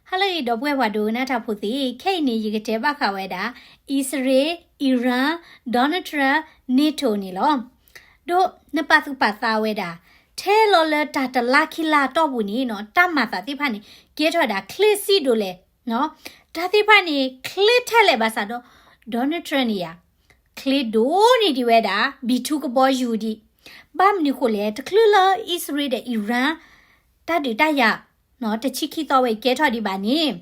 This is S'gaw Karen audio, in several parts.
ဟါလၢအဂ့ၤ ဒီပုၢ်ဝဲၢ်ပှၤဒိကနၣ်တၢ်ဖိသ့ၣ်, ခဲအံၤန့ၣ် ယကတဲဘၣ်ဃးဝဲဒၣ် အံၣ်စရ့လး, Iran, Donald Trump, NATO န့ၣ်လီၤ. ဒီးနပာ်သူၣ်ပာ်သးဝဲဒၣ် ထဲလီၤလၢတၢ်တလါခံလါအတီၢ်ပူၤန့ၣ်နီၤ, တၢ်မၤသးသ့ၣ်တဖၣ်န့ၣ် ကဲထီၣ်ဝဲဒၣ်ချ့စံဒိၣ်လဲၣ်, တၢ်သ့ၣ်တဖၣ်န့ၣ် ချ့ထဲလဲၣ်ဘၣ်ဆၣ်ဒီး Donald Trump န့ၣ်ယၤ ချ့ဒိၣ်န့ၢ်ဒံးဝဲဒၣ် ဘံၣ်ထူကဘီယူၤဒံး. ဘၣ်မနုၤဃိလဲၣ်, တချုးလၢအံၣ်စရ့လးဒီး Iran တၢ်ဒုးတၢ်ယၤ တဆံခံသီဝဲအံၤကဲထီၣ်ဒံးဘၣ်န့ၣ်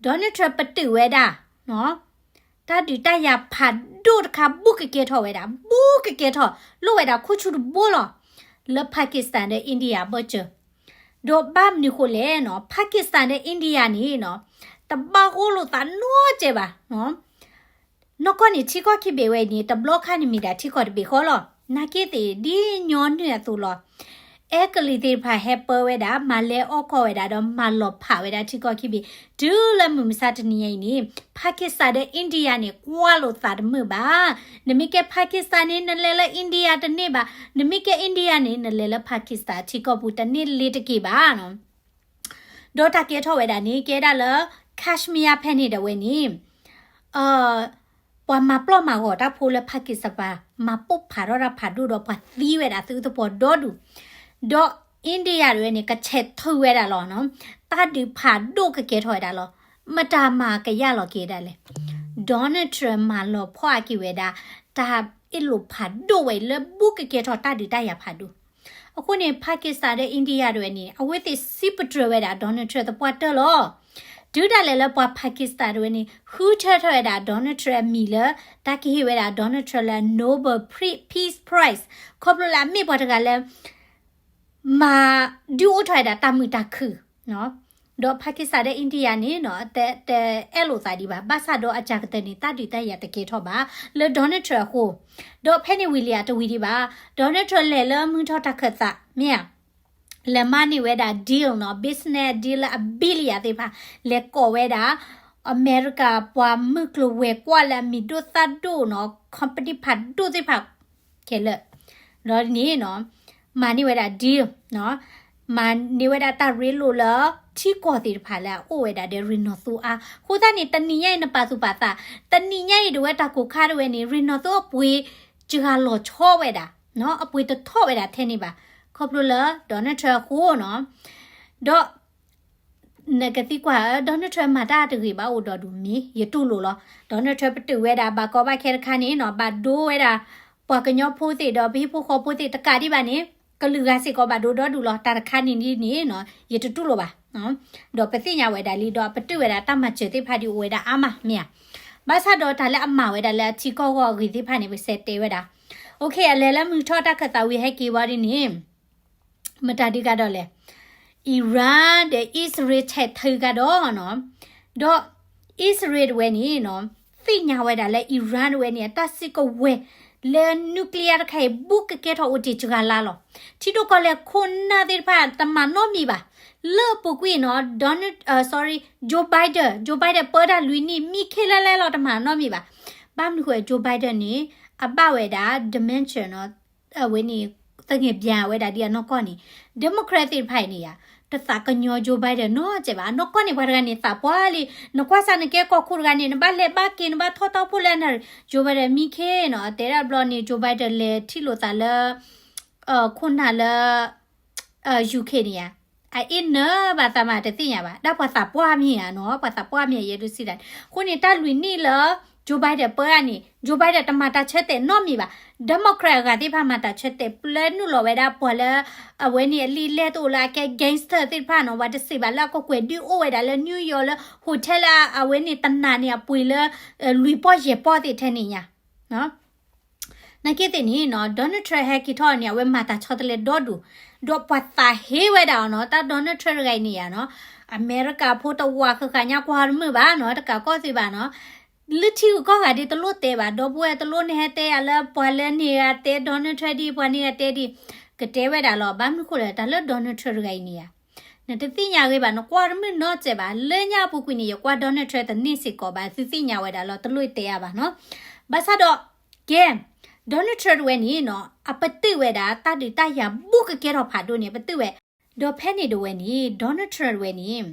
Donald Trump ပတုာ်ဝဲဒၣ် တၢ်ဒုးတၢ်ယၤဖးဒိၣ်တခါ ဘူးကကဲထီၣ်ဝဲဒၣ်, ဘူးကကဲထီၣ် လိၣ်ဝဲဒၣ်ခိၣ်ဆူတဘိလီၤ လၢ Pakistan ဒီး India အဘၢၣ်စၢၤ. ဒီးဘၣ်မနုၤဃိလဲၣ်နီၤ, Pakistan ဒီး India န့ၣ်နီၤ, တဘၣ်ဂီၢ်လိာ်သးနီတစဲးဘၣ်. နီၢ်ကီၢ်န့ၣ် ထံကီၢ်ခံဘ့ၣ်ဝဲအံၤန့ၣ် တဘျီခါန့ၣ်မ့ၢ်ဒၣ်ထံကီၢ်တဘ့ၣ်ဃီလီၤ. နာ်က့သ့ၣ် ဒ်ညီနုၢ်အသိးလီၤ. အဲကလံးသ့ၣ်တဖၣ်ဟဲပၢဝဲဒၣ် မၤလဲၤအီၣ်ကီၢ်ဝဲဒၣ် ဒီးမၤလီၤဖးဝဲဒၣ်ထံကီၢ်ခံဘ့ၣ် တုၤလၢမုၢ်မဆါတနံၤညါအံၤန့ၣ် Pakistan ဒီး India န့ၣ် ကွၢ်လိာ်သးတမုာ်ဘၣ်. နမ့ၢ်ကဲ Pakistan န့ၣ် နလဲၤလၢ India တန့ၢ်ဘၣ်, နမ့ၢ်ကဲ India န့ၣ် နလဲၤလၢ Pakistan ထံကီၢ်ပူၤတန့ၢ်လ့ၤတက့ၢ်ဘၣ်နီၤ. ဒီးတၢ်ကဲထီၣ်ဝဲဒၣ်န့ၣ် ကဲဒၣ်လၢ Kashmir ဖဲန့ၣ်ဒၣ်ဝဲန့ၣ် ပှၤမၤပျီၢ်မၤဂီၤတၢ်ဖိလၢ Pakistan ပှၤမၤပိၢ်ဖးထီၣ်တၢ်ဖးဒိၣ်ဒီးပှၤသံဝဲဒၣ်သုးသပှၢ်ဒီဒူၣ်, ဒီး India ဒၣ်ဝဲန့ၣ် ကဆဲးထုးဝဲဒၣ်လီၤနီၤ, တၢ်ဒုးဖးဒိၣ်ကကဲထီၣ်ဝဲဒၣ်လီၤ. မတၤမၤကယၢ်လီၤက့ၤဒၣ်လဲၣ်. Donald Trump မၤလီၤဖီၣ်အက့ၤဝဲဒၣ် တၢ်အ့ၣ်လိာ်ဖးဒိၣ်ဝဲလၢဘူးကကဲထီၣ်တၢ်ဒုးတၢ်ယၤဖးဒိၣ်. အဃိန့ၣ် Pakistan ဒီး India ဒၣ်ဝဲန့ၣ် အဝဲသ့ၣ်စံးပတြၢၤဝဲဒၣ် Donald Trump သပှၢ်တၢၢ်လီၤ. တုၤဒၣ်လဲာ်လၢပှၤ Pakistan ဒၣ်ဝဲန့ၣ် ဃုထၢထီၣ်ဝဲဒၣ် Donald Trump အမံၤလၢ တၢ်ကဟ့ၣ်ဝဲဒၣ် Donald Trump လၢ Nobel Pri- Peace Prize ခီဖျိလၢအမ့ၢ်ပှၤတဂၤလၢ မၤဒုးအိၣ်ထီၣ်ဝဲဒၣ်တၢ်မုာ်တၢ်ခုၣ် ဒီး Pakistan ဒီး India န့ၣ်နီၤ တ တအဲၣ်လိာ်သးဒံးဘၣ်. ဘၣ်ဆၣ်ဒီးအစှၤကတၢၢ်န့ၣ် တၢ်ဒုးတၢ်ယၤတကဲထီၣ်ဘၣ် လၢ Donald Trump အဃိ, ဒီးဖဲန့ၣ်ဝံၤလံဧါ တဝံၤဒံးဘၣ်. Donald Trump လဲၤလၢမုၢ်ထီၣ်တၢ်ခၢၣ်သး မ့ၢ်ဧါ, လဲၤမၤန့ၢ်ဝဲဒၣ် deal နီၤ business deal လၢအ billion သ့ၣ်တဖၣ် လဲၤကိးဝဲဒၣ် အမဲရကၤပှၤမုၢ်ကျိၤဝဲၤကွာ်လၢအမံၤဒိၣ်သၣ်ဒိၣ်နီၤ company ဖးဒိၣ်သ့ၣ်တဖၣ် ခဲလၢာ်, ဒီးန့ၣ်နီၤ မၤန့ၢ်ဝဲဒၣ် deal နီၤ မၤန့ၢ်ဝဲဒၣ်တၢ်ရ့လိာ်လၢ ထံကီၢ်သ့ၣ်တဖၣ်လၢအအိၣ်ဝဲဒၣ်ဒီးရ့ၣ်နီၣ်သိအါ. အဃိသတးန့ၣ် တနံၤညါအံၤနပာ်သူၣ်ပာ်သး, တနံၤညါအံၤဒၣ်ဝဲတၢ်ကိၢ်ခါဒၣ်ဝဲန့ၣ် ရ့ၣ်နီၣ်သိအပှ့ၤ စှၤလီၤဆီဝဲဒၣ်, အပှ့ၤတထီၣ်ဝဲဒၣ်ထဲန့ၣ်ဘၣ်, ခီဖျိလၢ Donald Trump အဃိနီၤ. ဒီး နကသံကွၢ် Donald Trump မၤတၢ်တဂ့ၤဘၣ်အိၣ်ဒီးဒူၣ်မ့ၢ် ယတူၢ်လိာ်လီၤ. Donald Trump ပတုာ်ဝဲဒၣ်ဘၣ်ကီဘၣ်ခဲတခါန့ၣ်နီၤ ဘၣ်ဒိဝဲဒၣ် ပှၤကညီဖိသ့ၣ်ဒီးပဟံၣ်ဖိဃီဖိသ့ၣ်တကးဒံးဘၣ်န့ၣ် ကလုာ်ဂၤစ့ၢ်ကီးဘၣ်ဒိဒီဒူၣ်လီၤ. တၢ်တခါန့ၣ်ဒ်န့ၣ်နီၤ ယတတူၢ်လိာ်ဘၣ်. ဒီးပသ့ၣ်ညါဝဲဒၣ်လံ ဒီးပတုာ်ဝဲဒၣ်တၢ်မၤစၢၤသ့ၣ်တဖၣ်ဒ်အိၣ်ဝဲဒၣ်အါမး မ့ၢ်ဧါ. ဘၣ်ဆၣ်ဒီးတၢ်လၢအမၤဝဲဒၣ်လၢအထံကီၢ်ဂီၢ်အဂ့ၢ်သ့ၣ်တဖၣ်န့ၣ် ပစဲးတဲဝဲဒၣ်. အလဲၤလၢမုၢ်ထီၣ်တၢ်ခၢၣ်သးဝံၤ ဟဲက့ၤဝံၤဒ်န့ၣ် မတၤဒုးကဒီးလဲၣ်, Iran ဒီး အံၣ်စရ့လး ဆဲးထုးကဒီးနီၤ. ဒီး အံၣ်စရ့လးတဝဲန့ၣ်နီၤ သ့ၣ်ညါဝဲဒၣ်လၢ Iran တဝဲန့ၣ် အတၢ်စုကဝဲၤလၢ nuclear တခါအံၤ ဘူးကကဲထီၣ်အိၣ်တ့ၢ်စှၤလါလီၤ. ထံဒိၣ်ကီၢ်လဲၢ်ခိၣ်နၢ်သ့ၣ်တဖၣ် တမၤနီတမံၤဘၣ်. လၢအပူၤကွံာ်နီၤ Donald, sorry, Joe Biden, Joe Biden ပၢတၢ်လွံၢ်နံၣ် မံခ့လဲၣ်လဲၣ်လီၤ တမၤနီတမံၤဘၣ်. ဘၣ်မနုၤဃိ Joe Biden န့ၣ် အဘၣ်ဝဲဒၣ် dementia နီၤ အဝဲန့ၣ် သငဲၣ်ပၠးဝဲဒၣ်ဒ်အနီၢ်ကီၢ်န့ၣ် Democrat သ့ၣ်တဖၣ်အံၤန့ၣ်ယါ တသးကညီၤ Joe Biden နီတစဲးဘၣ်. အနီၢ်ကီၢ်န့ၣ် ပှၤတဂၤန့ၣ်သးပှၢ်လံ. နကွၢ်စၢ်နကဲကီၢ်ခိၣ်တဂၤန့ၣ် နဘၣ်လဲၤဘၣ်က့ၤ နဘၣ်ထီၣ်တီဖိလၢအနၣ်ရံၣ် Joe Biden မံခ့နီၤ တဲဒၣ်ဘျီန့ၣ် Joe Biden လဲၤထံၣ်လိာ်သးလၢ ခိၣ်နၢ်လၢ UK န့ၣ်ယါ အအ့ၣ်နၢဘၣ်သးမးတသ့ၣ်ညါဘၣ် ဒၣ်ပှၤသးပှၢ်မ့ၢ်ဧါနီၤ ပှၤသးပှၢ်မ့ၢ်ဧါ ယဲဒုးစံးဒၣ်. အဃိန့ၣ် တၢ်လွံၢ်နံၣ်လၢ Joe Biden ပၢအါန့ၣ် Joe Biden တမၤတၢ်ဆၢတဲာ်နီတမံၤဘၣ်. Democrat အဂၤသ့ၣ်တဖၣ်မၤတၢ်ဆၢတဲာ် ပျဲနုာ်လီၤဝဲဒၣ်ပှၤလၢ အဝဲန့ၣ်အလံာ်လဲၢ်တအိၣ်လၢအကဲ gangster သ့ၣ်တဖၣ်နီၤ ပှၤတစံးဘၣ်လၢအကကွဲၢ်ဒုးအိၣ်ဝဲဒၣ်လၢ New York လၢ hotel လၢအဝဲန့ၣ်တနၤန့ၣ် အပှ့ၤလၢ လွံၢ်ပီၢ်ယဲၢ်ပီၢ်သ့ၣ်ထဲန့ၣ်ညါ နာ်က့သ့ၣ်န့ၣ်နီၤ Donald Trump ဟဲက့ၤထီၣ်န့ၣ် အဝဲမၤတၢ်ဆီတလဲဒီဒူၣ် ဒီးပှၤသးဟ့ဝဲဒၣ်အီၤနီၤ တၢ် Donald Trump တဂၤအံၤန့ၣ်ယါနီၤ အမဲရကၤဖိတဝးဃၣ်ဃၣ်ညါကွၢ်တမုာ်ဘၣ်နီၤ တကးကီၢ်သ့ၣ်ဘၣ်နီၤ လၢထံဂုၤကီၢ်ဂၤဒ်တလိၣ်တဲဘၣ် ဒီပုၢ်ဝဲၢ်တလိၣ်န့ၣ်ဟဲတဲယၤလၢပှၤလၢန့ၣ်ဂၤတဲ Donald Trump ဒ် ပှၤန့ၣ်ဂၤတဲဒ် ကတဲဝဲဒၣ်လီၤ ဘၣ်မနုၤဃိလဲၣ် တၢ်လၢ Donald Trump တဂၤအံၤန့ၣ်ယါ နတသ့ၣ်ညါဂ့ၤဘၣ် နကွၢ်တမုာ်နီတစဲးဘၣ် လၢညါအပူၤကွံာ်န့ၣ် ယကွၢ် Donald Trump တန့ၢ်စ့ၢ်ကီးဘၣ် သုသ့ၣ်ညါဝဲဒၣ်လီၤ တလိၣ်တဲယၤဘၣ်နီၤ ဘၣ်ဆၣ်ဒီး ကဲ Donald Trump တဝဲန့ၣ်နီၤ အပတုာ်ဝဲဒၣ် တၢ်ဒုးတၢ်ယၤဘူးကကဲထီၣ်ဖးဒိၣ်န့ၣ် အပတုာ်ဝဲ ဒီးဖဲန့ၣ်တဝဲန့ၣ် Donald Trump တဝဲန့ၣ်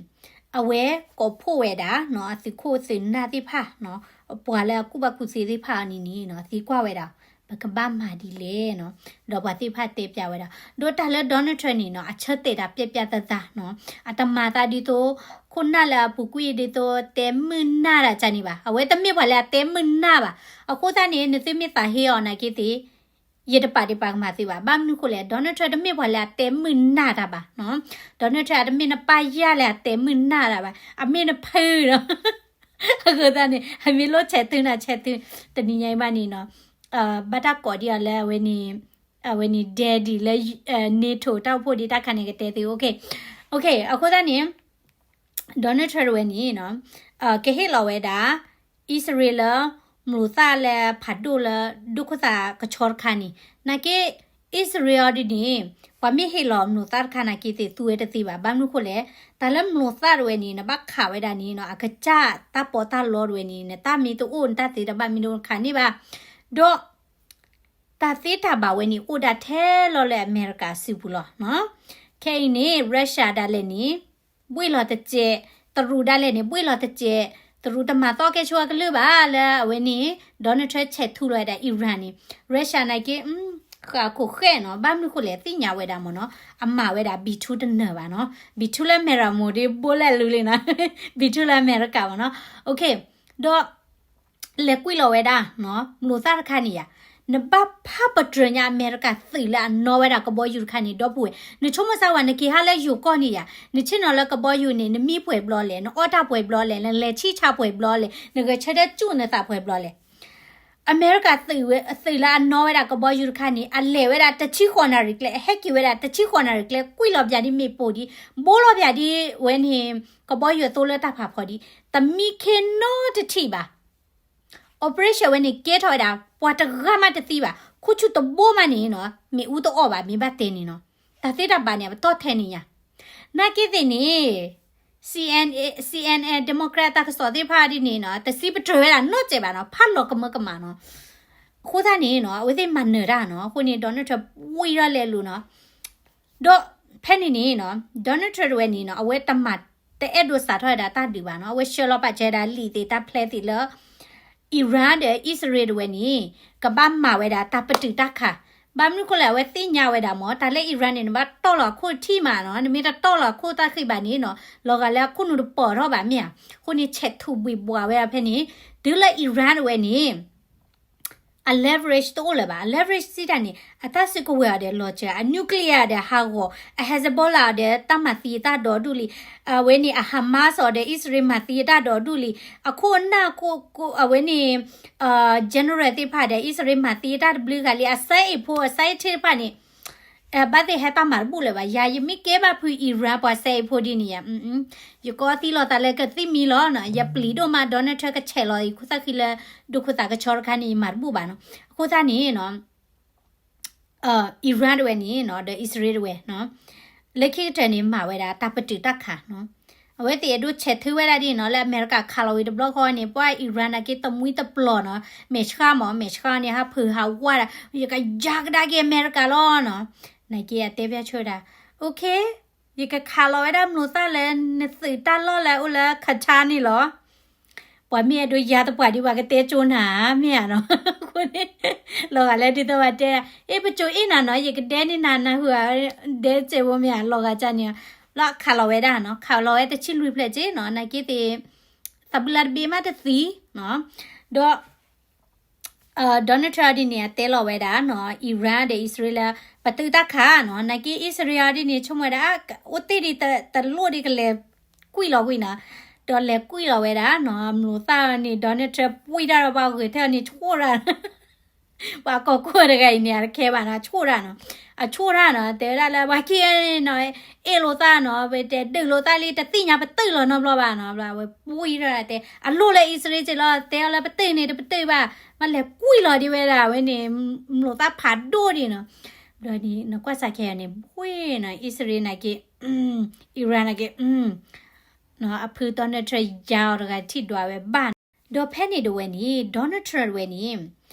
အဝဲကိးဖှိၣ်ဝဲဒၣ်နီၤ အသုးခိၣ်သုးနၢ်သ့ၣ်တဖၣ်နီၤ, ပှၤလၢအကူၣ်ဘၣ်ကူၣ်သ့သ့ၣ်တဖၣ်အီၤန့ၣ်န့ၣ်နီၤ သံကွၢ်ဝဲဒၣ် ပကဘၣ်မၤဒ်လဲၣ်နီၤ, ဒီးပှၤသ့ၣ်တဖၣ်တဲပျးဝဲဒၣ်, ဒီးတၢ်လၢ Donald Trump န့ၣ်နီၤ အဆၢတဲာ်တၢ်ပျဲပျဲသးသးနီၤ, အတမၤသးဒ်သိး ခိၣ်နၢ်လၢအပူၤကွံာ်ဒ်သိးတဲမုာ်နၢ်တၢ်ကန့ၣ်ဘၣ်, အဝဲတမ့ၢ်ပှၤလၢအတဲမုာ်နၢ်ဘၣ်, အဃိသတးန့ၣ် နသုမ့ၢ်သးဟ့အီၤနာ်က့သ့ၣ် ယတပာ်ဒံးပာ်ကမၣ်သုဘၣ်. ဘၣ်မနုၤဃိလဲၣ်, Donald Trump တမ့ၢ်ပှၤလၢအတဲမုာ်နၢ်တၢ်ဘၣ်နီၤ. Donald Trump အတမ့ၢ်နပၢ်ယၢ်လၢအတဲမုာ်နၢ်တၢ်ဘၣ်, အမ့ၢ်နဖုနီၤ. အဃိသတးန့ၣ် အမ့ၢ်လိၣ်ဆဲးထုနၤဆဲးထု, တနံၤညါအံၤဘၣ်န့ၣ်နီၤ, ဘၣ်တၢ်ကိးဒံးအီၤလၢအဝဲန့ၣ်, အဝဲန့ၣ် daddy လၢ NATO တၢ်အိၣ်ဖှိၣ်ဒံးတၢ်ခါန့ၣ်ကတဲသု, OK, OK အဃိသတးန့ၣ် Donald Trump တဝဲန့ၣ်နီၤ, ကဟ့ၣ်လီၤဝဲဒၣ် အံၣ်စရ့လးလၢ မျိာ်သၣ်လၢဖးဒိၣ်လၢ ဒိၣ်ခိၣ်သးကဆီတခါန့ၣ်, နာ်က့ အံၣ်စရ့လးဒ်န့ၣ် ပှၤမ့ၢ်ဟ့ၣ်လီၤမျိာ်သၣ်တခါနာ်က့သ့ၣ် သူဝဲတသ့ဘၣ်. ဘၣ်မနုၤဃိလဲၣ်, တၢ်လၢမျိာ်သၣ်တဝဲန့ၣ် နဘၣ်ခးဝဲဒၣ်န့ၣ်နီၤ, အကစၢ်တၢ်ပီးတၢ်လီတဝဲန့ၣ် နတၢ်မ့ၢ်တအိၣ် နတၢ်သ့တဘၣ်မ့ၢ်တအိၣ် နခးန့ၢ်ဘၣ်. ဒီး တၢ်သ့တၢ်ဘၣ်ဝဲန့ၣ် အိၣ်ဒၣ်ထဲလီၤလၢအမဲရကၤစုပူၤလီၤနီၤ. ခဲအံၤန့ၣ် Russia ဒၣ်လဲာ်န့ၣ် ဘှ့ၣ်လီၤတစဲး, တရူးဒၣ်လဲာ်န့ၣ် ဘှ့ၣ်လီၤတစဲး, တရူးတမၤသီကဲဆိအကလုၢ်ဘၣ် လၢအဝဲန့ၣ် Donald Trump ဆဲးထူလီၤဝဲဒၣ် Iran န့ၣ်, Russia နာ်က့ ဃာ်ခိၣ်ဃဲၣ်နီၤ, ဘၣ်မနုၤဃိလဲၣ် သ့ၣ်ညါဝဲဒၣ်မ့ၢ်နီၤ, အမၤဝဲဒၣ် B two တနၢၤဘၣ်နီၤ, B two လၢမဲရၤမိၤဒ် ဘိလဲၣ်လူလံနီၤ, B two လၢအမဲရကၤဘၣ်နီၤ, OK, ဒီး လဲၤကွံာ်လီၤဝဲဒၣ်နီၤ, မျိာ်သၣ်တခါန့ၣ်ယၤ, နဘၣ်ဖးပတြၢၤညါအမဲရကၤသုးလၢအနီၢ်ဝဲဒၣ်ကဘီယူၤတခါန့ၣ် ဒီပုၢ်ဝဲၢ်, နဆိကမိၣ်စၢ်ဝဲ နက့ၤဟးလၢယိၤကီၢ်န့ၣ်ယၤ, နဆ့ၣ်နီၤလၢကဘီယူၤန့ၣ် နမံပှဲၤဘျီလဲၣ်, နအီၣ်တၢ်ပှဲၤဘျီလဲၣ်, နလဲၤဆံၣ်ဆါပှဲၤဘျီလဲၣ်, နဂဲၤဆၢထၢၣ်ကၠူၣ်နသးပှဲၤဘျီလဲၣ်. အမဲရကၤသုးဝဲ သုးလၢအနီၢ်ဝဲဒၣ်ကဘီယူၤတခါန့ၣ် အလဲၤဝဲဒၣ်တဆံဃိးနၣ်ရံၣ်ကျဲ, အဟဲက့ၤဝဲဒၣ်တဆံဃိးနၣ်ရံၣ်ကျဲ, ကွံာ်လီၤပၠးဒ်မ့ၣ်ပိၢ်ဒံး, ဘိလီၤပၠးဒ်ဝဲန့ၣ် ကဘီယူၤအသိလၢတၢ်ဖးဖီဒံး, တမံခ့နီတထံၣ်ဘၣ်. operation ဝဲန့ၣ် ကဲထီၣ်ဝဲဒၣ် ပှၤတဂၤမးတသံဘၣ်, ခိၣ်ဆူၣ်တဘိမးန့ၣ်နီၤ, မ့ၣ်အူတအီၣ်ဘၣ် မ့ၢ်ဘၣ်တဲန့ၣ်နီၤ, တၢ်သ့တၢ်ဘၣ်န့ၣ် အပတီၢ်ထဲန့ၣ်ညါ. နာ်က့သ့ၣ်န့ၣ် CNN, CNN Democrat တၢ်ကစီၣ်သ့ၣ်တဖၣ်ဒ်န့ၣ်နီၤ, တစံးပတြၢၤဝဲဒၣ်နီတစဲးဘၣ်နီၤ, ဖးလီၤကမၢကမၣ်နီၤ. အဃိသတးန့ၣ်နီၤ, အဝဲသ့ၣ်မၤနၢၤတၢ်နီၤ, အဃိန့ၣ် Donald Trump ဝံထီၣ်လဲၤလိၤနီၤ. ဒီးဖဲန့ၣ်န့ၣ်နီၤ, Donald Trump တဝဲန့ၣ်နီၤ, အဝဲတမၤတအဲၣ်ဒိးစးထီၣ်ဝဲဒၣ်တၢ်ဒုးဘၣ်နီၤ, အဝဲဆှၢလီၤပာ်စၢၤဝဲဒၣ်လံာ်သ့ၣ်တၢ်ဖျဲးသ့ၣ်လၢ Iran ဒီးအံၣ်စရ့လးတဝဲန့ၣ် ကဘၣ်မၤဝဲဒၣ်တၢ်ပတုာ်တၢ်ခး. ဘၣ်မနုၤဃိလဲၣ် အဝဲသ့ၣ်ညါဝဲဒၣ်မ့ၢ် တၢ်လၢ Iran န့ၣ် နဘၣ်တီၢ်လီၤအခိၣ်ထံၣ်မးနီၤ, နမ့ၢ်တတီၢ်လီၤအခိၣ်တၢ်ဃံးဘၣ်န့ၣ်နီၤ, လီၤဂာ်လၢအခိၣ်နူာ်တပီၤထီၣ်ဘၣ်မ့ၢ်ဧါ. အဃိန့ၣ် ဆဲးထူးဘှံးဘှီးဝဲဒၣ်ဖဲန့ၣ်, တုၤလၢ Iran တဝဲန့ၣ် အ leverage တအိၣ်လၢၤဘၣ်. အ leverage စံးတၢ်န့ၣ် အတၢ်စုကဝဲၤအီၤဒီးလီၤစၢၤ, အ nuclear ဒီးဟးဂီၤ, အ Hezbollah ဒီးတၢ်မၤသံအတၢ်ဒိးဒူၣ်လံ, အဝဲန့ၣ် အ Hamas အီၤဒီးအံၣ်စရ့လးမၤသံအတၢ်ဒိးဒူၣ်လံ, အခိၣ်အနၢ်ခိၣ် အဝဲန့ၣ် general သ့ၣ်တဖၣ်ဒီး အံၣ်စရ့လးမၤသံအတၢ်တဘျုးဂၤလံ, အ scientist ဖိ အ scientist တဖၣ်န့ၣ် ဘၣ်သ့ၣ်ဟဲတၢ်မၤတဘူၣ်လၢၤဘၣ်. ယၤ ယမ့ၢ်ကဲဘၣ်ဖု Iran ပှၤ scientist ဖိဒ်န့ၣ်ယၤ, ယကီသံလိာ်သးလၢကသံၣ်မံလီၤနီၤ, ယပျံၤဒိၣ်မး Donald Trump ကဆဲးလီၤအံၤခိၣ်သၣ်ဃံလၢ ဒိၣ်ခိၣ်သၣ်ကဆီတခါန့ၣ် ယမၤတဘူၣ်ဘၣ်နီၤ. အဃိသတးန့ၣ်နီၤ Iran တဝဲန့ၣ်နီၤ ဒီးအံၣ်စရ့လးတဝဲနီၤ လၢခံကတၢၢ်န့ၣ် မၤဝဲဒၣ်တၢ်ပတုာ်တၢ်ခးနီၤ. အဝဲသ့ၣ်အဲၣ်ဒိးဆဲးထုဝဲဒၣ်ဒ်နီၤ လၢအမဲရကၤခးလီၤဝံၤတဘျီဃီန့ၣ် ပှၤ Iran နာ်က့တမှံတပျီၤနီၤ မဲာ်ဆှးမး မဲာ်ဆှးန့ၣ် ဟးဖုးဟးဝးဒၣ် ယကယၤကဒါက့ၤအမဲရကၤလီၤနီၤ. နာ်က့အတဲဘၣ်ဆိဝဲဒၣ် OK ယကခးလီၤဝဲဒၣ်မျိာ်သၣ်လၢနသုးတၢ်လီၢ်လၢအအိၣ်လၢ Qatar န့ၣ်လီၤ. ပှၤမ့ၢ်အဲၣ်ဒိးယၤသပှၢ်ဒံး ပှၤကတဲကၠိနၤ မ့ၢ်ဧါနီၤ. အဃိန့ၣ် လီၤဂာ်လၢဒ်သိးပှၤတဲဒၣ် အ့ ပကၠိအ့ၣ်နၤနီၤ ယကဒဲန့ၢ်နၤ နၢ်ဟူဧါ ဒဲစဲးဖိမ့ၢ်ဧါ လီၤဂာ်ကန့ၣ် လီၤခးလီၤဝဲဒၣ်နီၤ ခးလီၤဝဲတဆံလွံၢ်ဖျၢၣ်က့နီၤ နာ်က့သ့ၣ် သးဘုလါတဘ့ၣ်မးတသံနီၤ ဒီး Donald Trump ဒ်န့ၣ် အတဲလီၤဝဲဒၣ်နီၤ Iran ဒီး အံၣ်စရ့လး ပတုာ်တၢ်ခးနီၤ နာ်က့ အံၣ်စရ့လးဒ်န့ၣ် ဆိကမိၣ်ဝဲဒၣ် အိၣ်တ့ၢ်ဒ်တလိၣ်ဒ်ကလဲၤကွံာ်လီၤကွံာ်နီၤ ဒီးလဲၤကွံာ်လီၤဝဲဒၣ်နီၤ မျိာ်သၣ်န့ၣ် Donald Trump ပှံၢ်တၢ်ဒီးပှၤဂုာ်ထဲအီၤန့ၣ် ဆိၣ်တၢ် ပှၤကိးခိၣ်တဂၤအံၤန့ၣ် အတခဲဘၣ်နီၤ ဆိၣ်တၢ်နီၤ အဆိၣ်တၢ်နီၤ တဲဝဲဒၣ်လၢပှၤခံဂၤန့ၣ်နီၤ အ့ၣ်လိာ်သးနီၤ ပတဲဒုးလိာ်သးလံ တသ့ၣ်ညါပတုာ်လီၤနီတဘျီဘၣ်နီၤ ဘျီဝဲပှံၢ်တၢ်တဲ အလိၣ်လၢအံၣ်စရ့လးက့လီၤ တဲအီၤလၢပတုာ်န့ၣ် တပတုာ်ဘၣ် မ့ၢ်လဲၤကွံာ်လီၤဒ်ဝဲဒၣ်ဝဲန့ၣ် မျိာ်သၣ်ဖးဒိၣ်ဒ်နီၤ ဘျီန့ၣ် နကွၢ်စးခဲအံၤန့ၣ် ဘှ့ၣ်နီၤ အံၣ်စရ့လးနာ်က့ Iran နာ်က့ အဖု Donald Trump ယၤအီၤတဂၤထံၣ်ဒွးဝဲဘၣ်နီၤ ဒီးဖဲန့ၣ်တဝဲန့ၣ် Donald Trump တဝဲန့ၣ်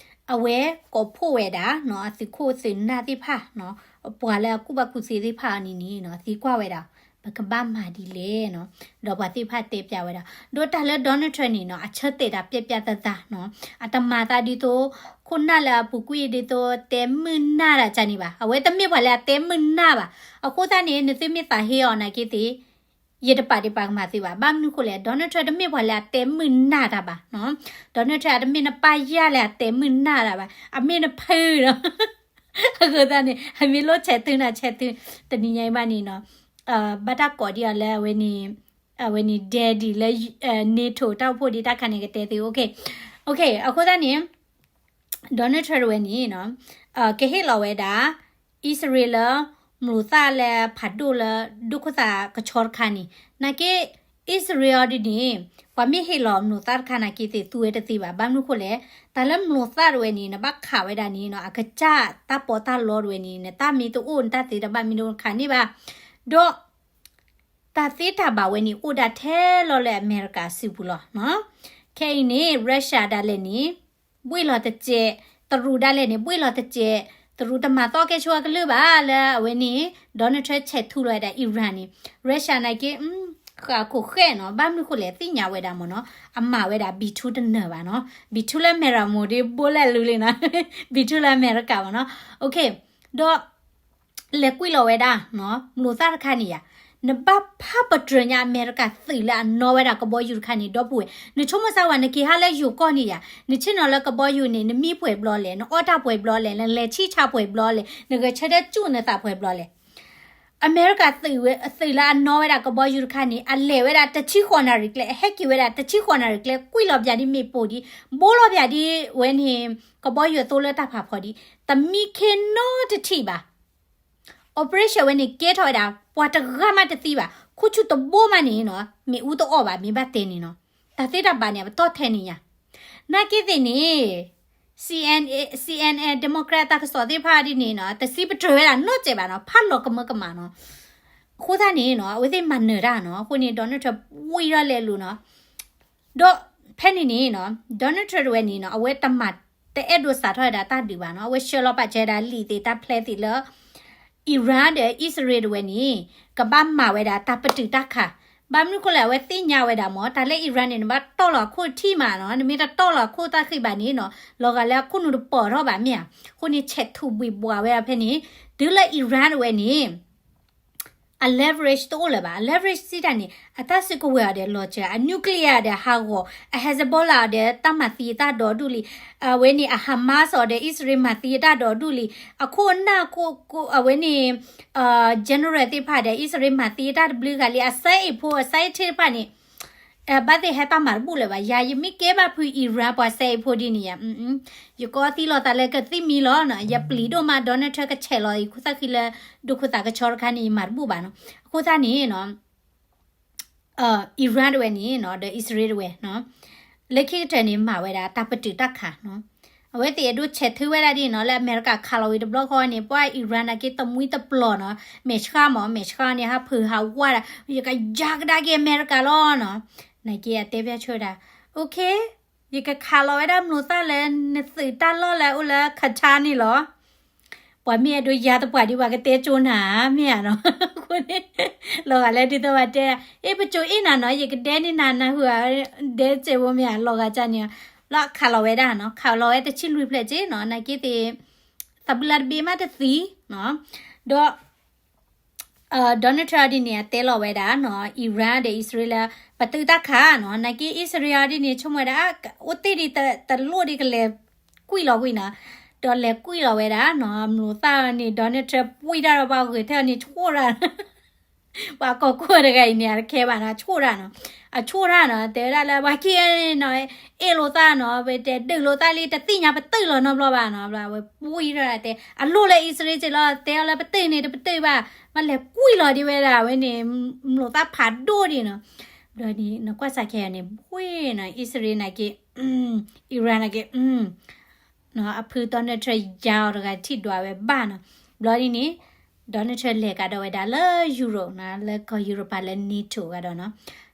အဝဲကိးဖှိၣ်ဝဲဒၣ်နီၤ အသုးခိၣ်သုးနၢ်သ့ၣ်တဖၣ်နီၤ ပှၤလၢအကူၣ်ဘၣ်ကူၣ်သ့သ့ၣ်တဖၣ်အီၤန့ၣ်န့ၣ်နီၤ သံကွၢ်ဝဲဒၣ် ပ ကဘၣ်မၤဒ်လဲၣ်နီၤ. ဒီးပှၤသ့ၣ်တဖၣ်တဲပၠးဝဲဒၣ်, ဒီးတၢ်လၢ Donald Trump န့ၣ်နီၤ အဆၢတဲာ်တၢ်ပျဲပျဲသးသးနီၤ, အတမၤသးဒ်သိး ခိၣ်နၢ်လၢအပူၤကွံာ်ဒ်သိး တဲမုာ်နၢ်တၢ်ကန့ၣ်ဘၣ်. အဝဲတမ့ၢ်ပှၤလၢအတဲမုာ်နၢ်ဘၣ်. အဃိသတးန့ၣ် နသုမ့ၢ်သးဟ့အီၤနာ်က့သ့ၣ် ယတပာ်ဒံးပာ်ကမၣ်သုဘၣ်. ဘၣ်မနုၤဃိလဲၣ်, Donald Trump တမ့ၢ်ပှၤလၢအတဲမုာ်နၢ်တၢ်ဘၣ်နီၤ. Donald Trump အတမ့ၢ်နပၢ်ယၢ်လၢအတဲမုာ်နၢ်တၢ်ဘၣ်, အမ့ၢ်နဖုဒီး အဃိသတးန့ၣ် အမ့ၢ်လိၣ်ဆဲးထုနၤဆဲးထု, တနံၤညါအံၤဘၣ်န့ၣ်နီၤ, ဘၣ်တၢ်ကိးဒံးအီၤလၢအဝဲန့ၣ်, အဝဲန့ၣ် daddy လၢ NATO တၢ်အိၣ်ဖှိၣ်ဒံးတၢ်ခါန့ၣ်ကတဲသ့, okay, okay, အဃိသတးန့ၣ် Donald Trump တဝဲန့ၣ်နီၤ, ကဟ့ၣ်လီၤဝဲဒၣ် အံၣ်စရ့လးလၢ မျိာ်သၣ်လၢဖးဒိၣ်လၢ ဒိၣ်ခိၣ်သးကဆီတခါန့ၣ်, နာ်က့ အံၣ်စရ့လးဒ်န့ၣ် ပှၤမ့ၢ်ဟ့ၣ်လီၤမျိာ်သၣ်တခါနာ်က့သ့ၣ်သူဝဲတသ့ဘၣ်. ဘၣ်မနုၤဃိလဲၣ်, တၢ်လၢမျိာ်သၣ်တဝဲန့ၣ် နဘၣ်ခးဝဲဒၣ်န့ၣ်နီၤ, အကစၢ်တၢ်ပီးတၢ်လီတဝဲန့ၣ် နတၢ်မ့ၢ်တအိၣ် နတၢ်သ့တၢ်ဘၣ်မ့ၢ်တအိၣ် နခးန့ၢ်ဘၣ်. ဒီး တၢ်သ့တၢ်ဘၣ်ဝဲန့ၣ် အိၣ်ဒၣ်ထဲလီၤလၢအမဲရကၤစုပူၤလီၤနီၤ. ခဲအံၤန့ၣ် Russia ဒၣ်လဲာ်န့ၣ် ဘှ့ၣ်လီၤတစဲး, တရူးဒၣ်လဲာ်န့ၣ် ဘှ့ၣ်လီၤတစဲး, တရူးတမၤသီကဲဆိအကလုၢ်ဘၣ်လၢအဝဲန့ၣ် Donald Trump ဆဲးထူလီၤဝဲဒၣ် Iran န့ၣ်, Russia နာ်က့ ဃာ်ခိၣ်ဃဲနီၤ, ဘၣ်မနုၤဃိလဲၣ် သ့ၣ်ညါဝဲဒၣ်မ့ၢ်နီၤ, အမၤဝဲဒၣ် B two တနၢၤဘၣ်နီၤ, B two လၢအမဲရကၤမ့ၢ်ဒ်ဘိလဲၣ်လူလံနီၤ, B two လၢအမဲရကၤမ့ၢ်နီၤ, okay, ဒီး လဲၤကွံာ်လီၤဝဲဒၣ် မျိာ်သၣ်တခါန့ၣ်ယါ, နဘၣ်ဖးပတြၢၤညါအမဲရကၤသုးလၢအနီၣ်ဝဲဒၣ်ကဘီယူၤတခါန့ၣ် ဒီပုၢ်ဝဲၢ်, နဆိကမိၣ်စၢ်ဝဲ နက့ၤဟးလၢယိၤကီၢ်န့ၣ်ယါ, နဆ့ၣ်နီၤလၢကဘီယူၤန့ၣ် နမံပှဲၤဘျီလဲၣ်, နအီၣ်တၢ်ပှဲၤဘျီလဲၣ်, နလဲၤဆံၣ်ဆါပှဲၤဘျီလဲၣ်, နဂဲၤဆၢထၢၣ်ကူၣ်နသးပှဲၤဘျီလဲၣ်. အမဲရကၤသုးလၢအနီၣ်ဝဲဒၣ်ကဘီယူၤတခါန့ၣ် အလဲၤဝဲဒၣ်တဆံဃိးနၣ်ရံၣ်ကျဲ, အဟဲက့ၤဝဲဒၣ်တဆံဃိးနၣ်ရံၣ်ကျဲ, ကွံာ်လီၤပၠးဒ်မ့ၣ်ပိၢ်ဒံး, ဘိလီၤပၠးဒ်ဝဲန့ၣ် ကဘီယူၤအသိလၢတၢ်ဖးဖီဒံး, တမံခ့နီတထံၣ်ဘၣ်. operation ဝဲန့ၣ် ကဲထီၣ်ဝဲဒၣ် ပှၤတဂၤမးတသံဘၣ်, ခိၣ်ဆူၣ်တဘိမးန့ၣ်နီၤ, မ့ၣ်အူတအီၣ်ဘၣ် မ့ၢ်ဘၣ်တဲန့ၣ်နီၤ, တၢ်သ့တၢ်ဘၣ်န့ၣ် အပတီၢ်ထဲန့ၣ်ညါ. နာ်က့သ့ၣ်န့ၣ် CNN, CNN Democrat တၢ်ကစီၣ်သ့ၣ်တဖၣ်ဒ်န့ၣ်နီၤ, တစံးပတြၢၤဝဲဒၣ်နီတစဲးဘၣ်နီၤ, ဖးလီၤကမၢကမၣ်နီၤ. အဃိသတးန့ၣ်နီၤ, အဝဲသ့ၣ်မၤနၢၤတၢ်နီၤ, အဃိန့ၣ် Donald Trump ဝံၤထီၣ်လဲၤလိၤနီၤ. ဒီးဖဲန့ၣ်န့ၣ်နီၤ, Donald Trump တဝဲန့ၣ်နီၤ, အဝဲတမၤ တအဲၣ်ဒိးစးထီၣ်ဝဲဒၣ်တၢ်ဒုးဘၣ်နီၤ, အဝဲဆှၢလီၤပာ်စၢၤဝဲဒၣ်လံာ်သ့ၣ်တၢ်ဖျဲးသ့ၣ်လၢ Iran ဒီးအံၣ်စရ့လးတဝဲန့ၣ် ကဘၣ်မၤဝဲဒၣ်တၢ်ပတုာ်တၢ်ခး. ဘၣ်မနုၤဃိလဲၣ် အဝဲသ့ၣ်ညါဝဲဒၣ်မ့ၢ် တၢ်လၢ Iran န့ၣ် နဘၣ်တီၢ်လီၤအခိၣ်ထံၣ်မးနီၤ, နမ့ၢ်တတီၢ်လီၤအခိၣ်တၢ်ဃံဘၣ်န့ၣ်နီၤ, လီၤဂာ်လၢအခိၣ်နူာ်တပီၤထီၣ်ဘၣ်မ့ၢ်ဧါ. အဃိန့ၣ် ဆဲးထူးဘှံးဘှီးဝဲဒၣ်ဖဲန့ၣ်, တုၤလၢ Iran တဝဲန့ၣ် အ leverage တအိၣ်လၢၤဘၣ်. အ leverage စံးတၢ်န့ၣ် အတၢ်စုကဝဲၤအီၤဒီးလီၤစၢၤ, အ nuclear ဒီးဟးဂီၤ, အ Hezbollah အီၤဒီးတၢ်မၤသံအတၢ်ဒိးဒူၣ်လံ, အဝဲန့ၣ် အ Hamas အီၤဒီးအံၣ်စရ့လးမၤသံအတၢ်ဒိးဒူၣ်လံ, အခိၣ်အနၢ် အဝဲန့ၣ် general သ့ၣ်တဖၣ်ဒီး အံၣ်စရ့လးမၤသံအတၢ်တဘျုးဂၤလံ, အ စဲအ့ၣ်ဖိ အ scientist တဖၣ်န့ၣ် ဘၣ်သ့ၣ်ဟဲတၢ်မၤတဘူၣ်လၢၤဘၣ်. ယၤ ယမ့ၢ်ကဲဘၣ်ဖု Iran ပှၤစဲအ့ၣ်ဖိဒ်န့ၣ်ယါ, ယကအီသံလီၤသးလၢကသံၣ်မံလီၤနီၤ, ယပျံၤဒိၣ်မး Donald Trump ကဆဲးလီၤယခိၣ်သၣ်ဃံလၢ ဒိၣ်ခိၣ်သးကဆီတခါန့ၣ် ယမၤတဘူၣ်ဘၣ်နီၤ. အဃိသတးန့ၣ်နီၤ Iran တဝဲန့ၣ်နီၤ ဒီးအံၣ်စရ့လးတဝဲနီၤ, လၢခံကတၢၢ်န့ၣ် မၤဝဲဒၣ်တၢ်ပတုာ်တၢ်ခးနီၤ. အဝဲသ့ၣ်အဲၣ်ဒိးဆဲးထုဝဲဒၣ်ဒ်နီၤ လၢအမဲရကၤခးလီၤဝံၤတဘျီဃီန့ၣ် ပှၤ Iran နာ်က့တမှံတပျီၤနီၤ, မဲာ်ဆှးမး မဲာ်ဆှးန့ၣ် ဟးဖုးဟးဝါဒၣ် ယကယါကဒါက့ၤအမဲရကၤလီၤနီၤ. နာ်က့အတဲဘၣ်ဆိဝဲဒၣ် okay, ယကခးလီၤဝဲဒၣ်မျိာ်သၣ်လၢနသုးတၢ်လီၢ်လၢအိၣ်လၢ Qatar န့ၣ်လီၤ. ပှၤမ့ၢ်အဲၣ်ဒိးယါသပှၢ်ဒံး ပှၤကတဲကၠိနၤမ့ၢ်ဧါနီၤ. အဃိန့ၣ် လီၤဂာ်လၢဒ်သိးပှၤတဲဒၣ် အ့ ပကၠိအ့ၣ်နၤနီၤ, ယကဒဲန့ၢ်နၤ နၢ်ဟူဧါ, ဒဲစဲးဖိမ့ၢ်ဧါ, လီၤဂာ်ကန့ၣ် လီၤခးလီၤဝဲဒၣ်နီၤ, ခးလီၤဝဲတဆံလွံၢ်ဖျၢၣ်က့နီၤ, နာ်က့သ့ၣ် သးပူၤလၢတဘ့ၣ်မးတသံနီၤ. ဒီး Donald Trump ဒ်န့ၣ် အတဲလီၤဝဲဒၣ်နီၤ Iran ဒီးအံၣ်စရ့လး ပတုာ်တၢ်ခးနီၤ, နာ်က့အံၣ်စရ့လးဒ်န့ၣ် ဆိကမိၣ်ဝဲဒၣ် အိၣ်တ့ၢ်ဒံးတလိၣ်ဒံးကလဲၤကွံာ်လီၤကွံာ်နီၤ, ဒီးလဲၤကွံာ်လီၤဝဲဒၣ်နီၤ မျိာ်သၣ်န့ၣ် Donald Trump ပှံၢ်တၢ်ဒီးပှၤဂဲၤထၢၣ်န့ၣ် ဆိၣ်တၢ် ပှၤကီၢ်ခိၣ်တဂၤအံၤန့ၣ် အတခဲဘၣ်နီၤ, အဆိၣ်တၢ်နီၤ, အဆိၣ်တၢ်နီၤ, တဲဝဲဒၣ်လၢပှၤခံဂၤန့ၣ်နီၤ အ့ၣ်လိာ်သးနီၤ, ပတဲဒုးလိာ်သးလံ တသ့ၣ်ညါပတုာ်လီၤနီတဘျီဘၣ်နီၤ, ဘျီဝဲပှံၢ်ထီၣ်တဲ အလိၣ်လၢအံၣ်စရ့လးက့လီၤ, တဲအီၤလၢပတုာ်န့ၣ် တပတုာ်ဘၣ်, မ့ၢ်လဲၤကွံာ်လီၤဒံးဝဲဒၣ်ဝဲန့ၣ် မျိာ်သၣ်ဖးဒိၣ်ဒံးနီၤ, ဘျီန့ၣ် နကွၢ်စးခဲအံၤန့ၣ် ဘှ့ၣ်နီၤ, အံၣ်စရ့လးနာ်က့ Iran နာ်က့ အဖု Donald Trump ယါအီၤတဂၤထံၣ်ဒွးဝဲဘၣ်နီၤ, ဘျီဒ်န့ၣ် Donald Trump လဲၤကဒီးဝဲဒၣ်လၢ Europe နီၤ, လၢကီၢ် Europe လၢ NATO ကဒီးနီၤ,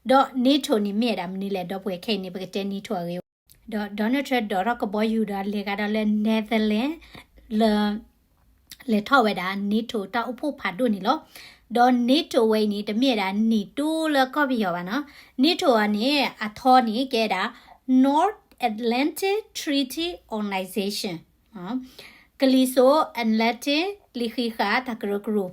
ဒီး NATO န့ၣ်မ့ၢ်ဝဲဒၣ်မနုၤလဲၣ် ဒီပုၢ်ဝဲၢ်ခဲအံၤန့ၣ် ပကတဲ NATO အဂ့ၢ်, ဒီး Donald Trump ဒိးထီၣ်ကဘီယူၤဒီးလဲၤကဒီးလၢ Netherlands လၢ လဲၤထီၣ်ဝဲဒၣ် NATO တၢ်အိၣ်ဖှိၣ်ဖးဒိၣ်န့ၣ်လီၤ. ဒီး NATO ဝဲအံၤန့ၣ် တမ့ၢ်ဝဲဒၣ် NATO လၢကီၢ်ပယီၤဘၣ်နီၤ. NATO အန့ၣ် အထီန့ၣ် ကဲဝဲဒၣ် North Atlantic Treaty Organization ကလံၤစိး Atlantic လံာ်ဃံးဃာ်တၢ်ကရၢကရိ, ဒီး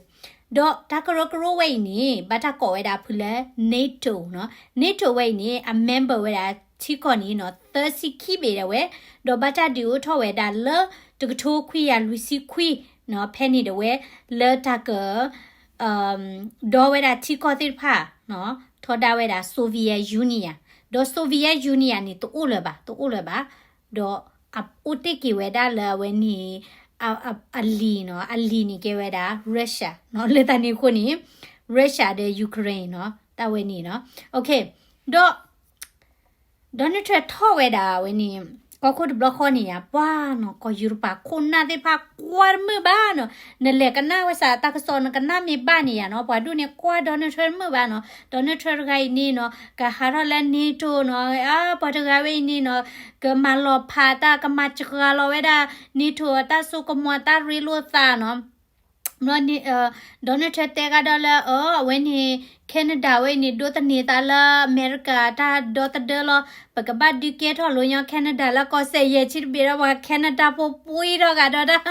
တၢ်ကရၢကရိဝဲအံၤန့ၣ် ဘၣ်တၢ်ကိးဝဲဒၣ်ဖုလၢ NATO နီၤ. NATO ဝဲအံၤန့ၣ် အ member ဝဲဒၣ်ထံကီၢ်န့ၣ်နီၤ သၢဆံခံဘ့ၣ်ဒၣ်ဝဲ, ဒီးဘၣ်တၢ်ဒုးအိၣ်ထီၣ်ဝဲဒၣ်လၢ တကထိခွံကယၤလွံၢ်ဆံခွံနီၤ ဖဲန့ၣ်ဒၣ်ဝဲ လၢတၢ်က ဒီဝဲဒၣ်ထံကီၢ်သ့ၣ်တဖၣ်နီၤ ထီဒါဝဲဒၣ် Soviet Union, ဒီး Soviet Union န့ၣ် တအိၣ်လၢၤဘၣ်, တအိၣ်လၢၤဘၣ်, ဒီးအအိၣ်တ့ၢ်က့ၤဝဲဒၣ်လၢအဝဲန့ၣ် အ အလံၤနီၤ, အလံၤန့ၣ်ကဲဝဲဒၣ် Russia နီၤ, လၢတၢ်န့ၣ်အဃိန့ၣ် Russia ဒီး Ukraine နီၤ, တၢ်ဝဲန့ၣ်နီၤ. ဒီး Donald Trump ထီၣ်ဝဲဒၣ်ဝဲန့ၣ် ကီၢ်ခိၣ်တဘျီဃီန့ၣ်ယါ ပှၤနီၤ ကီၢ်ယူရပၤခိၣ်နၢ်သ့ၣ်တဖၣ်ကွၢ်တမုာ်ဘၣ်နီၤ, နလဲၤကနၣ်ဝဲစးတၢ်ကစီၣ် နကနၣ်မ့ၢ်ဘၣ်န့ၣ်ယါနီၤ, ပှၤဒိၣ်န့ၣ်ကွၢ် Donald Trump တမုာ်ဘၣ်နီၤ, Donald Trump တဂၤအံၤန့ၣ်နီၤ ကဟးထီၣ်လၢ NATO နီၤ, အါ ပှၤတဂၤဝဲအံၤန့ၣ်နီၤ ကမၤလီၤဖးတၢ် ကမၤစှၤလီၤဝဲဒၣ် NATO အတၢ်စိကမီၤ တၢ်ရ့လိာ်သးနီၤ ဘျီန့ၣ် Donald Trump တဲကဒီးလၢ အ အဝဲန့ၣ် Canada ဝဲအံၤန့ၣ် ဒိးသန့ၤသးလၢအမဲရကၤ တၢ်ဒီသဒၢလီၤ, ပကဘၣ်ဒုးကဲထီၣ်လိာ်ညီ Canada လၢကီၢ်စဲၣ်ယဲၢ်ဆံတဘ့ၣ်ဒီး ပှၤ Canada ဖိပှံထီၣ်ဂၤဒီးတၢ်,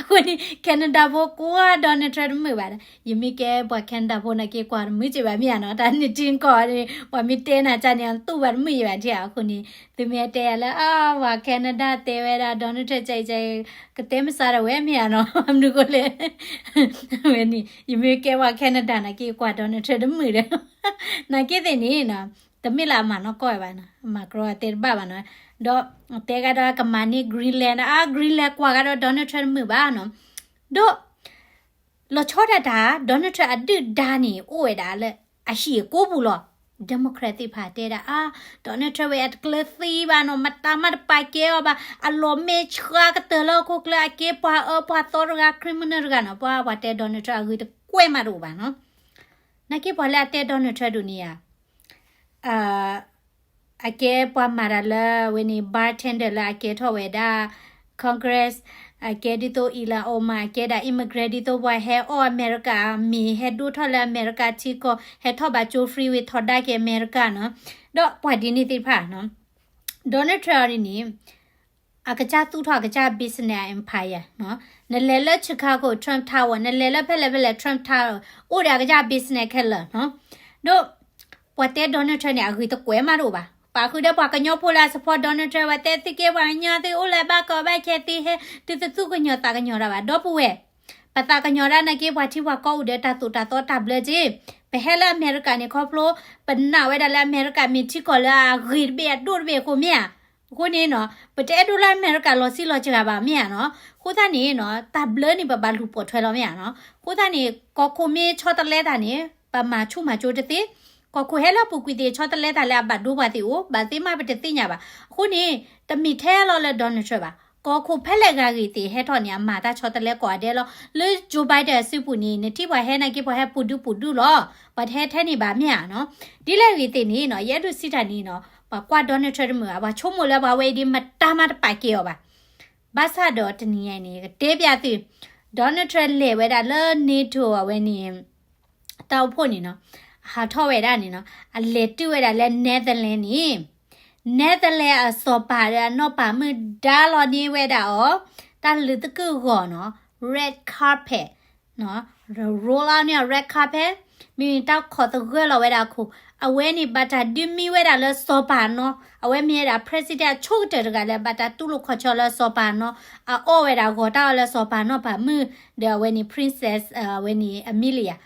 အဃိန့ၣ် Canada ဖိကွၢ် Donald Trump တမုာ်ဘၣ်ဒီး ယမ့ၢ်ကဲပှၤ Canada ဖိနာ်က့ ကွၢ်တမုာ်က့ဘၣ်မ့ၢ်ဧါနီၤ, တၢ်န့ၣ်ထံကီၢ်န့ၣ် ပှၤမ့ၢ်တဲနၤကၢ်န့ၣ် တူၢ်ဘၣ်တမုာ်ယံၤဘၣ်ထံၣ်ဧါ, အဃိန့ၣ် သုမ့ၢ်တဲယၤလၢ အါ ပှၤ Canada တဲဝဲဒၣ် Donald Trump ကက ကတဲမစးဒီးဝဲမ့ၢ်ဧါနီၤ, မနုၤဃိလဲၣ် ဝဲန့ၣ် ယမ့ၢ်ကဲပှၤ Canada နာ်က့ ကွၢ် Donald Trump တမုာ်ဒီး နာ်က့သ့ၣ်န့ၣ်နီၤ တမ့ၢ်လၢအမၤနီၢ်ကီၢ်ဝဲဘၣ်နီၤ, အမၤကရီအတဲတဘၣ်ဘၣ်နီၤ, ဒီးတဲကဒီးကမၤန့ၢ် Greenland အါ Greenland ကွၢ်ကဒီး Donald Trump တမုာ်ဘၣ်နီၤ, ဒီး လီၤဆီဒၣ်တၢ် Donald Trump အဒုၣ်ဒါန့ၣ် အိၣ်ဝဲဒၣ်လၢအဟံၣ်အကိပူၤလီၤ. Democrat သ့ၣ်တဖၣ်တဲဒၣ် အါ Donald Trump ဝဲအတကျၢၤသံဘၣ်နီၤ, မတၤမးတပာ်ကဲအီၤဘၣ်, အလီၤမဲာ်ဆှးကတၢၢ်လၢဟီၣ်ခိၣ်ချၢ, အကဲပှၤအၢပှၤသီတဂၤ, criminal တဂၤနီၤ, ပှၤ ပှၤတဲ Donald Trump အဂ့ၢ်တကွဲးမးတအိၣ်ဘၣ်နီၤ. နာ်က့ပှၤလၢအတဲ Donald Trump ဒိၣ်န့ၣ်ဧါ အကဲပှၤမၤတၢ်လၢဝဲန့ၣ် bartender လၢအကဲထီၣ်ဝဲဒၣ် Congress, အကဲဒ်သိး Ilhan Omar အကဲဒၣ် immigrant ဒ်သိးပှၤဟဲအီၣ်အမဲရကၤ မ့ၤ ဟဲဒိၣ်ထီၣ်လၢအမဲရကၤထံကီၢ်, ဟဲထီၣ်ဘၣ်ကၠိ free ဝံၤထီဒါက့ၤအမဲရကၤနီၤ, ဒီးပှၤဒ်န့ၣ်သ့ၣ်တဖၣ်နီၤ Donald Trump အီၤဒ်န့ၣ် အကစၢ်သူၣ်ထီၣ်အကစၢ် business empire နီၤ, နလဲၤလၢ Chicago Trump Tower, နလဲၤလၢဖဲလဲၣ်ဖဲလဲၣ် Trump Tower, အိၣ်ဒီးအကစၢ် business ခဲလၢာ်နီၤ, ဒီး ပှၤတဲ Donald Trump န့ၣ် အဂ့ၢ်တကွဲးမးတအိၣ်ဘၣ်, ပာ်ဃုာ်ဒီးပှၤကညီဖိလၢအ support Donald Trump ဝဲတဲသုက့ ပှၤကညီသုအိၣ်လၢဘၣ်ကီဘၣ်ခဲ သုဟဲ သုတသူၣ်ကညီၤသးကညီၤတၢ်ဘၣ်, ဒီပုၢ်ဝဲၢ် ပသးကညီၤတၢ်နာ်က့ ပှၤထံပှၤကီၢ်အိၣ်ဒီးတၢ်သိၣ်တၢ်သီတၢ်ဘျၢက့, ပဟဲလၢအမဲရကၤန့ၣ် ခီဖျိ ပနာ်ဝဲဒၣ်လၢအမဲရကၤမ့ၢ်ထံကီၢ်လၢအဂ့ၤတဘ့ၣ်အဒိၣ်တဘ့ၣ်အဃိမ့ၢ်ဧါ, အဃိန့ၣ်နီၤ ပတအဲၣ်ဒိးလၢအမဲရကၤလီၤစံၣ်လီၤစှၤဘၣ်မ့ၢ်ဧါနီၤ, အဃိသတးန့ၣ်နီၤ တၢ်ဘျၢန့ၣ် ပဘၣ်လူၤပိာ်ထွဲလီၤမ့ၢ်ဧါနီၤ, အဃိသတးန့ၣ် ကီၢ်ခိၣ်မ့ၢ်ဆီတလဲတၢ်န့ၣ် ပမၤဆူၣ်မၤကၠိတသ့, ကီၢ်ခိၣ်ဟဲလၢအပူၤကွံာ်သ့ၣ် ဆီတလဲတၢ်လၢအဘၣ်ဒိပှၤသ့ၣ်အိၣ် ဘၣ်သ့မးပတသ့ၣ်ညါဘၣ်, အဃိန့ၣ် တမ့ၢ်ထဲလီၤလၢ Donald Trump ဘၣ်, ကီၢ်ခိၣ်ဖဲလဲၣ်ဂၤဂ့ၤသ့ၣ်ဟဲထီၣ်န့ၣ် အမၤတၢ်ဆီတလဲကိးဂၤဒဲးလီၤ, လၢ Joe Biden အစုပူၤန့ၣ် နထံၣ်ပှၤဟဲနာ်က့ ပှၤဟဲပူၤဒုပူၤဒုလီၤ, ပှၤတဟဲထဲန့ၣ်ဘၣ်မ့ၢ်ဧါနီၤ, ဒ်လဲၣ်ဂ့ၤသ့ၣ်န့ၣ်နီၤ ယအဲၣ်ဒိးစံးတၢ်န့ၣ်နီၤ ပှၤကွၢ် Donald Trump တမုာ်ဘၣ်, ပှၤဆိကမိၣ်လၢပှၤဝဲအံၤဒ်မတၤမးတပာ်ကဲအီၤဘၣ်, ဘၣ်ဆၣ်ဒီးတနံၤညါအံၤန့ၣ် ယကတဲပျးသု Donald Trump လဲၤဝဲဒၣ်လၢ NATO အဝဲန့ၣ် တၢ်အိၣ်ဖှိၣ်န့ၣ်နီၤ, ဟးထီၣ်ဝဲဒၣ်န့ၣ်နီၤ, အလဲၤတုၤဝဲဒၣ်လၢ Netherlands န့ၣ်, Netherlands အစီၤပၤဒီးအနီၢ်ပၤမုၣ်ဒါလီၤန့ၢ်ဝဲဒၣ်အီၤ တၢ်လုးသကုၤဂီၤနီၤ, red carpet နီၤ, roll out န့ၢ်အီၤ red carpet, မ့ၢ်တၢ်ခိးသဂၢၢ်လီၤဝဲဒၣ်အခိၣ်, အဝဲန့ၣ်ဘၣ်တၢ်ဒုးမံဝဲဒၣ်လၢစီၤပၤနီၤ, အဝဲမ့ၢ်ဝဲဒၣ် president အဆိကတၢၢ်တဂၤလၢဘၣ်တၢ်တူၢ်လိာ်ခီၣ်ဆၢလၢစီၤပၤနီၤ, အအီၣ်ဝဲဒၣ်ဂီၤတၢ်အီၣ်လၢစီၤပၤနီၢ်ပၤမုၣ် ဒီးအဝဲန့ၣ် princess အဝဲန့ၣ် Amelia,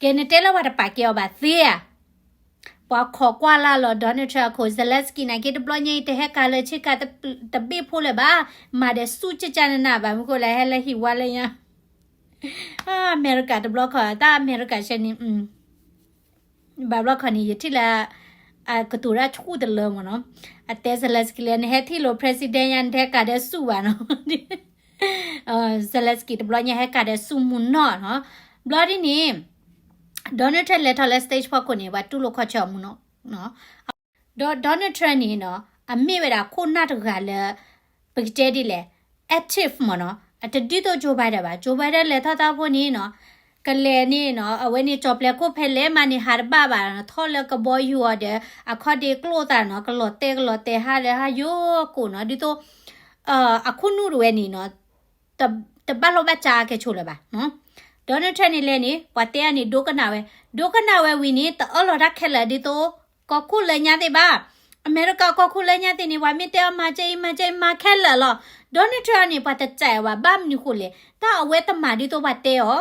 ကဲနတဲလၢပှၤတပာ်ကဲအီၤဘၣ်သ့ဧါ. ပှၤခိးကွၢ်လၢ်လီၤ Donald Trump အခိၣ်, Zelensky နာ်က့တဘျီညါအံၤ တဟဲကၤလၢဆ့ကၤတဘ့ၣ်ဖိလၢၤဘၣ်, မၤဒီးဆူၣ်ကၠၢ်ကၠၢ်နးနးဘၣ်မနုၤဃိလဲၣ် ဟဲလၢဟံၣ်ဝါလၢညါ အမဲရကၤတဘျီခီၣ် တၢ်အမဲရကၤဆဲန့ၣ် ဘၣ်ဘျီခီၣ်န့ၣ် ယထံၣ်လၢ အကတိၤတၢ်ဆူၣ်တလၢမ့ၢ်နီၤ, အတဲ Zelensky လၢ နဟဲထံၣ်လိာ် president ညါ နတဟဲကၤဒီးဆူၣ်ဘၣ်နီၤ, အ Zelensky တဘျီညါဟဲကၤဒီးဆူၣ်မုၢ်နီၢ်နီၤ, ဘျီဒ်န့ၣ် Donald Trump လဲၤထီၣ်လၢ stage ဖီခိၣ်န့ၣ် ပှၤတူၢ်လိာ်ခီၣ်ဆၢအီၤမုၢ်နီၢ်နီၤ, ဒီး Donald Trump န့ၣ်နီၤ အမ့ၢ်ဝဲဒၣ်ခိၣ်နၢ်တဂၤလၢ ပကတဲဒ်လဲၣ် active မ့ၢ်နီၤ, အတဒ်သိး Joe Biden ဘၣ်, Joe Biden လဲၤထီၣ်တၢ်ဖိန့ၣ်နီၤ ကလဲၤန့ၣ်နီၤ အဝဲန့ၣ်ကၠီၤပျဲခိၣ်ဖဲလဲၣ်မးန့ၣ် ဟးတဘၣ်ဘၣ်နီၤ, ထီၣ်လၢကဘီယူၤအီၤဒီး အခီၣ်ဒ့ကျိၣ်သးနီၤ, ကလီၤတဲာ်ကလီၤတဲာ်ဟးလၢဟးယိကိာ်နီၤ, ဒ်သိး အခိၣ်နူာ်တဝဲန့ၣ်နီၤ တဘၣ်လိာ်ဘၣ်စးကဲဆိးလၢၤဘၣ်နီၤ. Donald Trump န့ၣ်လဲၣ်န့ၣ် ပှၤတဲအန့ၣ် ဒိကနၣ်ဝဲ, ဒိကနၣ်ဝဲဝံၤန့ၣ် တအၢၣ်လီၤတၢ်ခဲလၢာ်ဒ်သိး ကီၢ်ခိၣ်လၢညါသ့ၣ်ဘၣ်. အမဲရကၤကီၢ်ခိၣ်လၢညါသ့ၣ်န့ၣ် ပှၤမ့ၢ်တဲအီၤမၤကဲအံၤမၤကဲအံၤ မၤခဲလၢာ်လီၤ. Donald Trump န့ၣ် ပှၤတစဲးဘၣ်, ဘၣ်မနုၤဃိလဲၣ်, တၢ်အဝဲတမၤဒ်သိးပှၤတဲအီၤ,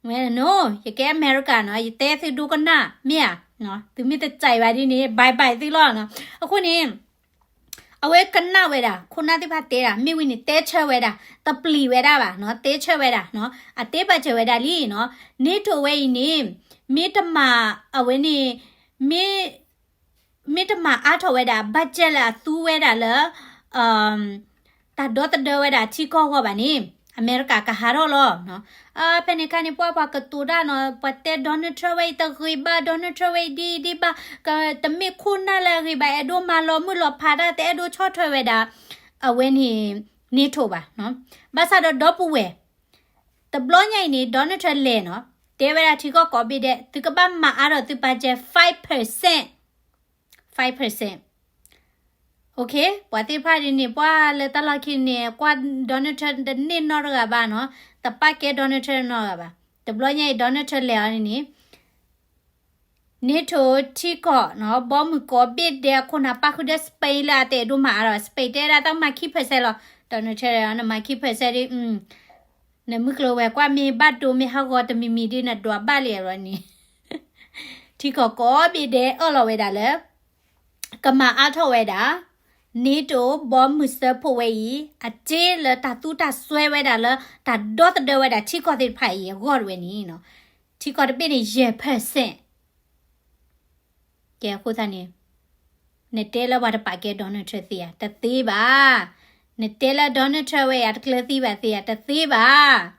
ဝဲနီၤ ယကဲအမဲရကၤနီၤ ယတဲသုဒိကနၣ် မ့ၢ်ဧါ, သုမ့ၢ်တစဲးဘၣ်ဒ်န့ၣ် bye bye သုလီၤနီၤ. အဃိန့ၣ် အဝဲကနၣ်ဝဲဒၣ် ခိၣ်နၢ်သ့ၣ်တဖၣ်တဲဒၣ် မ့ၢ်ဝံၤန့ၣ် တဲဆၢဝဲဒၣ်, တပျံၤဝဲဒၣ်ဘၣ်နီၤ, တဲဆၢဝဲဒၣ်နီၤ, အတဲပာ်စၢၤဝဲဒၣ်လံနီၤ. NATO ဝဲအံၤန့ၣ် မ့ၢ်တမၤ အဝဲန့ၣ် မ့ၢ် မ့ၢ်တမၤအါထီၣ်ဝဲဒၣ် budget လၢအသူဝဲဒၣ်လၢ တၢ်ဒီသဒၢဝဲဒၣ်ထံကီၢ်အဂီၢ်ဘၣ်န့ၣ် အမဲရကၤကဟးထီၣ်လီၤ. ဖဲန့ၣ်အခါန့ၣ် ပှၤပှၤကတိၤတၢ်နီၤ, ပှၤတဲ Donald Trump ဝဲအံၤတဂ့ၤဘၣ်, Donald Trump ဝဲအံၤဒ်အံၤဒ်ဘၣ်, တမ့ၢ်ခိၣ်နၢ်လၢအဂ့ၤဘၣ်, အဲၣ်ဒိးမၤလီၤမုၢ်လီၤဖးတၢ်, တအဲၣ်ဒိးဆီၣ်ထွဲဝဲဒၣ် အဝဲန့ၣ် NATO ဘၣ်. ဘၣ်ဆၣ်ဒီးဒီပုၢ်ဝဲၢ် တဘျီညါအံၤန့ၣ် Donald Trump လဲၤနီၤ, တဲဝဲဒၣ်ထံကီၢ်ကိးဘ့ၣ်ဒဲး သုကဘၣ်မၤအါထီၣ်သု budget five percent, five percent. Okay, ပှၤသ့ၣ်တဖၣ်ဒ်န့ၣ် ပှၤလၢတၢ်လီၢ်ခံန့ၣ် ကွၢ် Donald Trump တန့ၢ်နီတဂၤဘၣ်နီၤ, တပာ်ကဲ Donald Trump နီတဂၤဘၣ်. တဘျီညါအံၤ Donald Trump လဲၤအီၤန့ၣ်န့ၣ် NATO ထံကီၢ်နီၤ ဘီမုၢ်ကိးဘ့ၣ်ဒဲးအခိၣ်နၢ် ပၣ်ဃုာ်ဒီး Spain လၢအတအဲၣ်ဒိးမၤအါထီၣ် Spain တဲဒၣ်တၢ်မၤခံ percent လီၤ. Donald Trump နမၤခံ percent ဒ် နမုၢ်ကျိၤဝဲၤကွာ် မ့ၢ်ဘၣ်ဒိမ့ၢ်ဟးဂီၤတမံၤမံၤဒ် နဒွးဘၣ်လံ အရီန့ၣ် ထံကီၢ်ကိးဘ့ၣ်ဒဲးအၢၣ်လီၤဝဲဒၣ်လၢ ကမၤအါထီၣ်ဝဲဒၣ် NATO ဘီမုၢ်စၢဖှိၣ်ဝဲအံၤ အစ့လၢတၢ်သူတၢ်စွဲဝဲဒၣ်လၢ တၢ်ဒီသဒၢဝဲဒၣ်ထံကီၢ်သ့ၣ်တဖၣ်အံၤအဂီၢ်တဝဲန့ၣ်နီၤ. ထံကီၢ်တဘ့ၣ်န့ၣ် ယဲၢ် percent ကဲအဃိသတးန့ၣ် နတဲလၢပှၤတပာ်ကဲ Donald Trump သ့ဧါ, တသ့ဘၣ်. နတဲလၢ Donald Trump ဝဲအံၤ အတကျၢၤသံဘၣ်သ့ဧါ, တသ့ဘၣ်.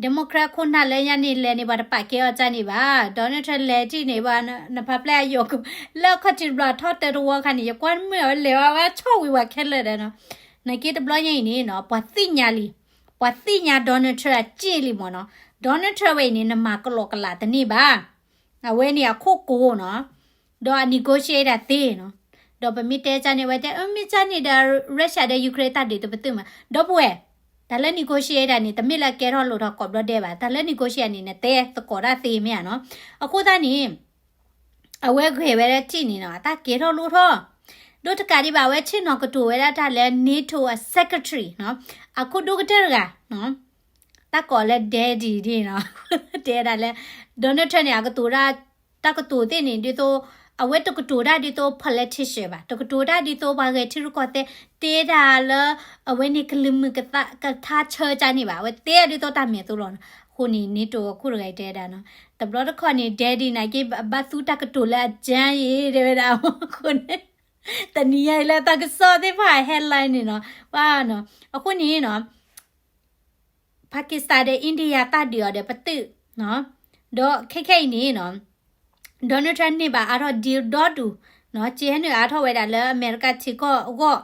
Democrat ခိၣ်နၢ်လၢညါန့ၣ်လဲၤန့ၣ် ပှၤတပာ်ကဲအီၤကၢ်န့ၣ်ဘၣ်. Donald Trump လဲၤထံၣ်န့ၣ် ဘၣ်နဖးပျဲၢ်အယိာ်ကိာ် လၢအခီၣ်ထံးတဘျီထီၣ်တၢတဝီခါန့ၣ် ယကွၢ်မုာ်အဝဲလဲၤဝဲ ဝဲဆီၣ်ဝံၤဝဲခဲလၢာ်ဒီးနီၤ. နာ်က့တဘျီညါအံၤန့ၣ်နီၤ ပှၤသ့ၣ်ညါလံ, ပှၤသ့ၣ်ညါ Donald Trump အစ့လံမ့ၢ်နီၤ. Donald Trump ဝဲအံၤန့ၣ် နမၤကလီကလးတန့ၢ်ဘၣ်. အဝဲန့ၣ်အခိၣ်ကိၤနီၤ, ဒီးအ negotiate သ့နီၤ. ဒီးပမ့ၢ်တဲကၢ်န့ၣ် အဝဲတဲ အမ့ၢ်ကၢ်န့ၣ်ဒီး Russia ဒီး Ukraine တၢ်ဒုးတပတုာ်မး ဒီပုၢ်ဝဲၢ်. တၢ်လၢ negotiate န့ၣ် တမ့ၢ်လၢအကဲထီၣ်လိာ်ထီၣ်ကိးဘျီဒဲးဘၣ်. တၢ်လၢ negotiate န့ၣ် နတဲသကိးတၢ်သ့မ့ၢ်ဧါနီၤ. အဃိသတးန့ၣ် အဝဲဂဲၤဝဲဒၣ်ထံၣ်န့ၣ်နီၤ အတၢ်ကဲထီၣ်လိၣ်ထီၣ်, ဒိတကးဒံးဘၣ် အဝဲဆ့ၣ်နီၤကတိၤဝဲဒၣ်တၢ်လၢ NATO အ secretary နီၤ, အခိၣ်ဒိၣ်ကတၢၢ်တဂၤနီၤ, တၢ်ကိးလၢ Daddy ဒ်နီၤ, တဲဒၣ်လၢ Donald Trump န့ၣ် အကတိၤဒၣ် တၢ်ကတိၤသ့ၣ်န့ၣ် ဒ်သိး အဝဲတကတိၤတၢ်ဒ်သိး politician ဘၣ်, တကတိၤတၢ်ဒ်သိးပှၤဂဲၤထံရူၢ်ကီၢ်သဲး တဲဒၣ်လၢ အဝဲန့ၣ်ကလုၢ်မုာ်ကထါဆၢကၢ်န့ၣ်ဘၣ်, အဝဲတဲဒ်သိးတၢ်မဲာ်သိးလီၤနီၤ. အဃိန့ၣ် NATO အခိၣ်တဂၤအံၤတဲဒၣ်နီၤ, တဘျီတခီၣ်န့ၣ် Daddy နာ်က့ ဘၣ်သူတၢ်ကတိၤလၢအကၢ်အံၤ တဲဝဲဒၣ်အဃိန့ၣ် တနံၤညါအံၤလၢတၢ်ကစီၣ်သ့ၣ်တဖၣ် headline န့ၣ်နီၤ, ဘၣ်နီၤ. အဃိန့ၣ်နီၤ Pakistan ဒီး India တၢ်ဒုးအီၤဒီးပတုာ်နီၤ, ဒီးခဲခဲအံၤန့ၣ်နီၤ Donald Trump န့ၢ်ဘၣ်အါထီၣ် deal ဒီဒူၣ်နီၤ, ကဲနုာ်အါထီၣ်ဝဲဒၣ်လၢအမဲရကၤထံကီၢ်အဂီၢ်,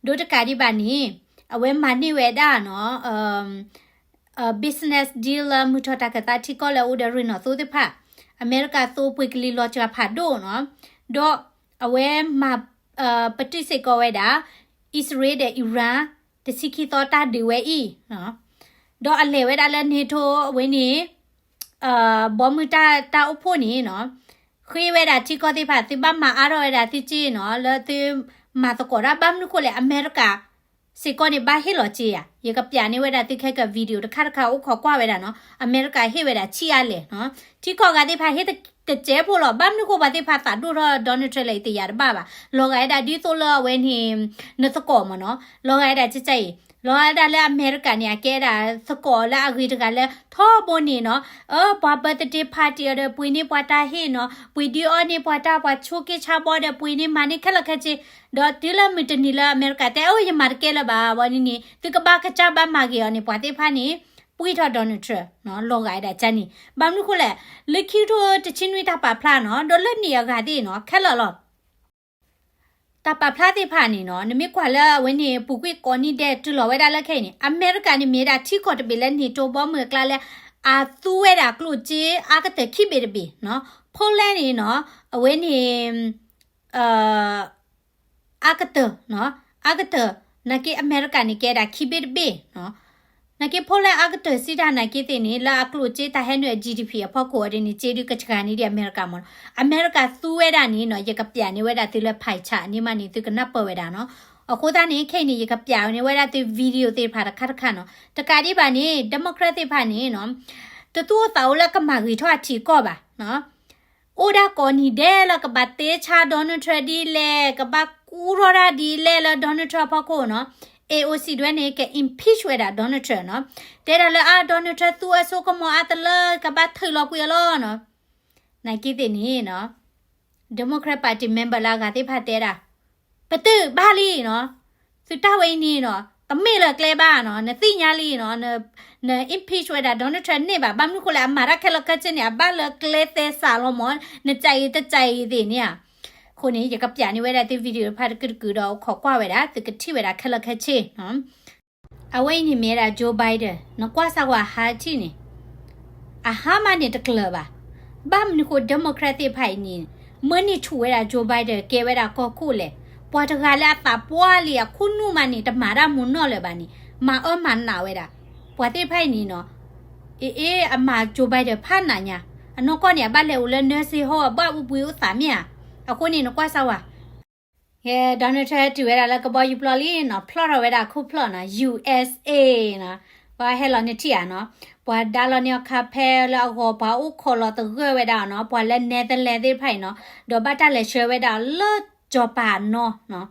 ဒိတကးဒံးဘၣ်န့ၣ် အဝဲမၤန့ၢ်ဝဲဒၣ်နီၤ business deal လၢမုၢ်ထီၣ်တၢ်ခၢၣ်သးထံကီၢ်လၢအအိၣ်ဒီးရ့ၣ်နီၣ်သိသ့ၣ်တဖၣ်, အမဲရကၤသိပှ့ၤကလံၤလီၤစှၤဖးဒိၣ်နီၤ, ဒီးအဝဲမၤ ပတုာ်စ့ၢ်ကီးဝဲဒၣ် အံၣ်စရ့လးဒီး Iran တဆံခံသီတၢ်ဒုးဝဲအံၤ, ဒီးအလဲၤဝဲဒၣ်လၢ NATO အဝဲန့ၣ် ဘီမုၢ်တၢ်တၢ်အိၣ်ဖှိၣ်န့ၣ်နီၤ, ဃ့ဝဲဒၣ်ထံကီၢ်သ့ၣ်တဖၣ် သုဘၣ်မၤအါထီၣ်ဝဲဒၣ်သုစ့နီၤ, လၢသုမၤသကိးတၢ် ဘၣ်မနုၤဃိလဲၣ် အမဲရကၤစ့ၢ်ကီးန့ၣ် ဘၣ်ဟ့ၣ်လီၤစ့ဧါ, ယကပျးန့ၢ်ဝဲဒၣ်သုခဲက video တခါတခါအိၣ်ခိးကွၢ်ဝဲဒၣ်နီၤ, အမဲရကၤဟ့ၣ်ဝဲဒၣ်ဆံးအါလဲၣ်နီၤ, ထံကီၢ်ဂၤသ့ၣ်တဖၣ်ဟ့ၣ်တကဲးဖိလီၤ, ဘၣ်မနုၤဃိပှၤသ့ၣ်တဖၣ်သးဒိၣ်ထီၣ် Donald Trump လၢအံၤတယာ်တဘၣ်ဘၣ်, လီၤဂာ်ဝဲဒၣ်ဒ်သိးလၢအဝဲန့ၣ် နသကိးမ့ၢ်နီၤ, လီၤဂာ်ဝဲဒၣ်ကၢ်ကၢ်အံၤ လီၤဂာ်ဝဲဒၣ်လၢအမဲရကၤန့ၣ် အကဲဒၣ်သကိးလၢအဂ့ၤတဂၤလၢ ထီဘိန့ၣ်နီၤ, အၢ ပှၤ birthday party အီၤဒီး ပှ့ၤန့ၢ်ပှၤတၢ်ဟ့ၣ်နီၤ, ပှ့ၤဒုးအီၣ်န့ၢ်ပှၤတၢ် ပှၤဆိးက့ဆါဘီဒီး ပှ့ၤန့ၢ်မၤန့ၢ်ခဲလၢာ်ခဲဆ့, ဒီးတုၤလၢမုၢ်တနံၤလၢအမဲရကၤတဲ အၢ ယမၤတကဲလၢၤဘၣ် ဝဲန့ၣ်န့ၣ် သုကဘၣ်ကစၢ်ဘၣ်မၤဂ့ၤအီၤန့ၣ် ပှၤသ့ၣ်တဖၣ်န့ၣ် ပှံၢ်ထီၣ် Donald Trump နီၤ, လီၤဂာ်ဝဲဒၣ်ကၢ်န့ၣ်, ဘၣ်မနုၤဃိလဲၣ်, လၢခံကထိတဆံနွံတၢ်ပာ်ဖျါနီၤ, ဒီးလၢန့ၣ်အဂၤသ့ၣ်နီၤ ခဲလၢာ်လီၤ. တၢ်ပာ်ဖျါသ့ၣ်တဖၣ်န့ၣ်နီၤ, နမ့ၢ်ကွၢ်လၢအဝဲန့ၣ် ပူၤကွံာ်ကိးနံၤဒဲးတုၤလီၤဝဲဒၣ်လၢခဲအံၤန့ၣ် အမဲရကၤန့ၣ်မ့ၢ်ဝဲဒၣ်ထံကီၢ်တဘ့ၣ်လၢ NATO ဘီမုၢ်အကျါလၢ အသူဝဲဒၣ်ကျိၣ်စ့အါကတၢၢ်ခံဘ့ၣ်တဘ့ၣ်နီၤ. Poland န့ၣ်နီၤ အဝဲန့ၣ် အါကတၢၢ်နီၤ, အါကတၢၢ် နာ်က့အမဲရကၤန့ၣ်ကဲဒၣ်ခံဘ့ၣ်တဘ့ၣ်နီၤ. နာ်က့ Poland အါကတၢၢ်စံးတၢ်နာ်က့သ့ၣ်န့ၣ် လၢအကျိၣ်စ့တၢ်ဟဲနုာ်အ G D P အဖီခိၣ်အီၤဒ်န့ၣ် စ့ဒုကစှၤန့ၢ်ဒံးအမဲရကၤမ့ၢ်နီၤ. အမဲရကၤသူဝဲဒၣ်န့ၣ်နီၤ ယကပျးန့ၢ်ဝဲဒၣ်သုလၢ pie chart န့ၣ်မးန့ၣ် သုကနၢ်ပၢၢ်ဝဲဒၣ်နီၤ. အဃိသတးန့ၣ် ခဲအံၤန့ၣ် ယကပျးန့ၢ်ဝဲဒၣ်သု video သ့ၣ်တဖၣ်တခါတခါနီၤ. တကးဒံးဘၣ်န့ၣ် Democrat သ့ၣ်တဖၣ်န့ၣ်နီၤ တသူၣ်အိၣ်သးအိၣ်လၢကမၤဂ့ၤထီၣ်အထံအကီၢ်ဘၣ်နီၤ. အိၣ်ဒၣ်ကိးနံၤဒဲးလၢကဘၣ်တဲဆါ Donald Trump ဒ်လဲၣ်, ကဘၣ်ကူထီၣ်တၢ်ဒ်လဲၣ်လၢ Donald Trump အဖီခိၣ်နီၤ. A O C ဒ်ဝဲန့ၣ် က impeach ဝဲဒၣ် Donald Trump နီၤ. တဲဒၣ်လၢအ Donald Trump သူအစိကမီၤအါတလၢ ကဘၣ်ထုးလီၤကွံာ်အလီၢ်နီၤ. နာ်က့သ့ၣ်န့ၣ်နီၤ Democrat Party member လၢအဂၤသ့ၣ်တဖၣ်တဲဒၣ် ပတုာ်ဘၣ်လံနီၤ. သုတၢ်ဝဲအံၤန့ၣ်နီၤ တမ့ၢ်လၢကျဲဘၣ်နီၤ, နသ့ၣ်ညါလံနီၤ, န impeach ဝဲဒၣ် Donald Trump န့ၣ်ဘၣ်. ဘၣ်မနုၤဃိလဲၣ် အမၤတၢ်ခဲလၢာ်ခဲဆ့န့ၣ် အဘၣ်လၢကျဲသဲစးလီၤမး, နကးအံၤတကးအံၤသ့ၣ်န့ၣ်ဧါ. အဃိန့ၣ် ယကပျးန့ၢ်ဝဲဒၣ်သု video တဖၣ်တကုာ်တကုာ်ဒီး အိၣ်ခိးကွၢ်ဝဲဒၣ် သုကထံၣ်ဝဲဒၣ်ခဲလၢာ်ခဲဆ့နီၤ. အဝဲအံၤန့ၣ်မ့ၢ်ဝဲဒၣ် Joe Biden, နကွၢ်စၢ်ဝဲအဟါထံၣ်န့ၣ် အဟါမးန့ၣ်တကျၢၤဘၣ်. ဘၣ်မနုၤဃိ Democrat သ့ၣ်တဖၣ်အံၤန့ၣ် မၢန့ၢ်ဆူၣ်ဝဲဒၣ် Joe Biden ကဲဝဲဒၣ်ကီၢ်ခိၣ်လဲၣ်. ပှၤတဂၤလၢအသးပှၢ်လံ အခိၣ်နူာ်မးန့ၣ် တမၤတၢ်မုာ်နီၢ်လၢၤဘၣ်န့ၣ် မၤအၢမၤနးဝဲဒၣ် ပှၤသ့ၣ်တဖၣ်အံၤန့ၣ်နီၤ. အ့ အ့ အမၤ Joe Biden ဖးနးညါ, အနီၢ်ကီၢ်န့ၣ် အဘၣ်လဲၤအိၣ်လၢ nursing home အဘၣ်အူပှ့ၤအိၣ်သးမ့ၢ်ဧါ. အဃိန့ၣ် နကွၢ်စၢ်ဝဲ ကဲ Donald Trump တုၤဝဲဒၣ်လၢကဘီယူၤပျီလံနီၤ, ဖျီၣ်ထီၣ်ဝဲဒၣ်အခိၣ်ဖျီၣ်နီၤ, U S A နီၤ, ပှၤဟဲလီၤန့ၢ်ထံၣ်ဧါနီၤ, ပှၤဒါလီၤန့ၢ်အီၤခါဖဲလၢအဂီၤ ပှၤအိၣ်ခိးလီၤသဂၢၢ်ဝဲဒၣ်နီၤ, ပှၤလၢ Netherlands သ့ၣ်တဖၣ်အံၤနီၤ, ဒီးဘၣ်တၢ်လဲၤဆှၢဝဲဒၣ်လၢကၠီၤပၤနီၤနီၤ,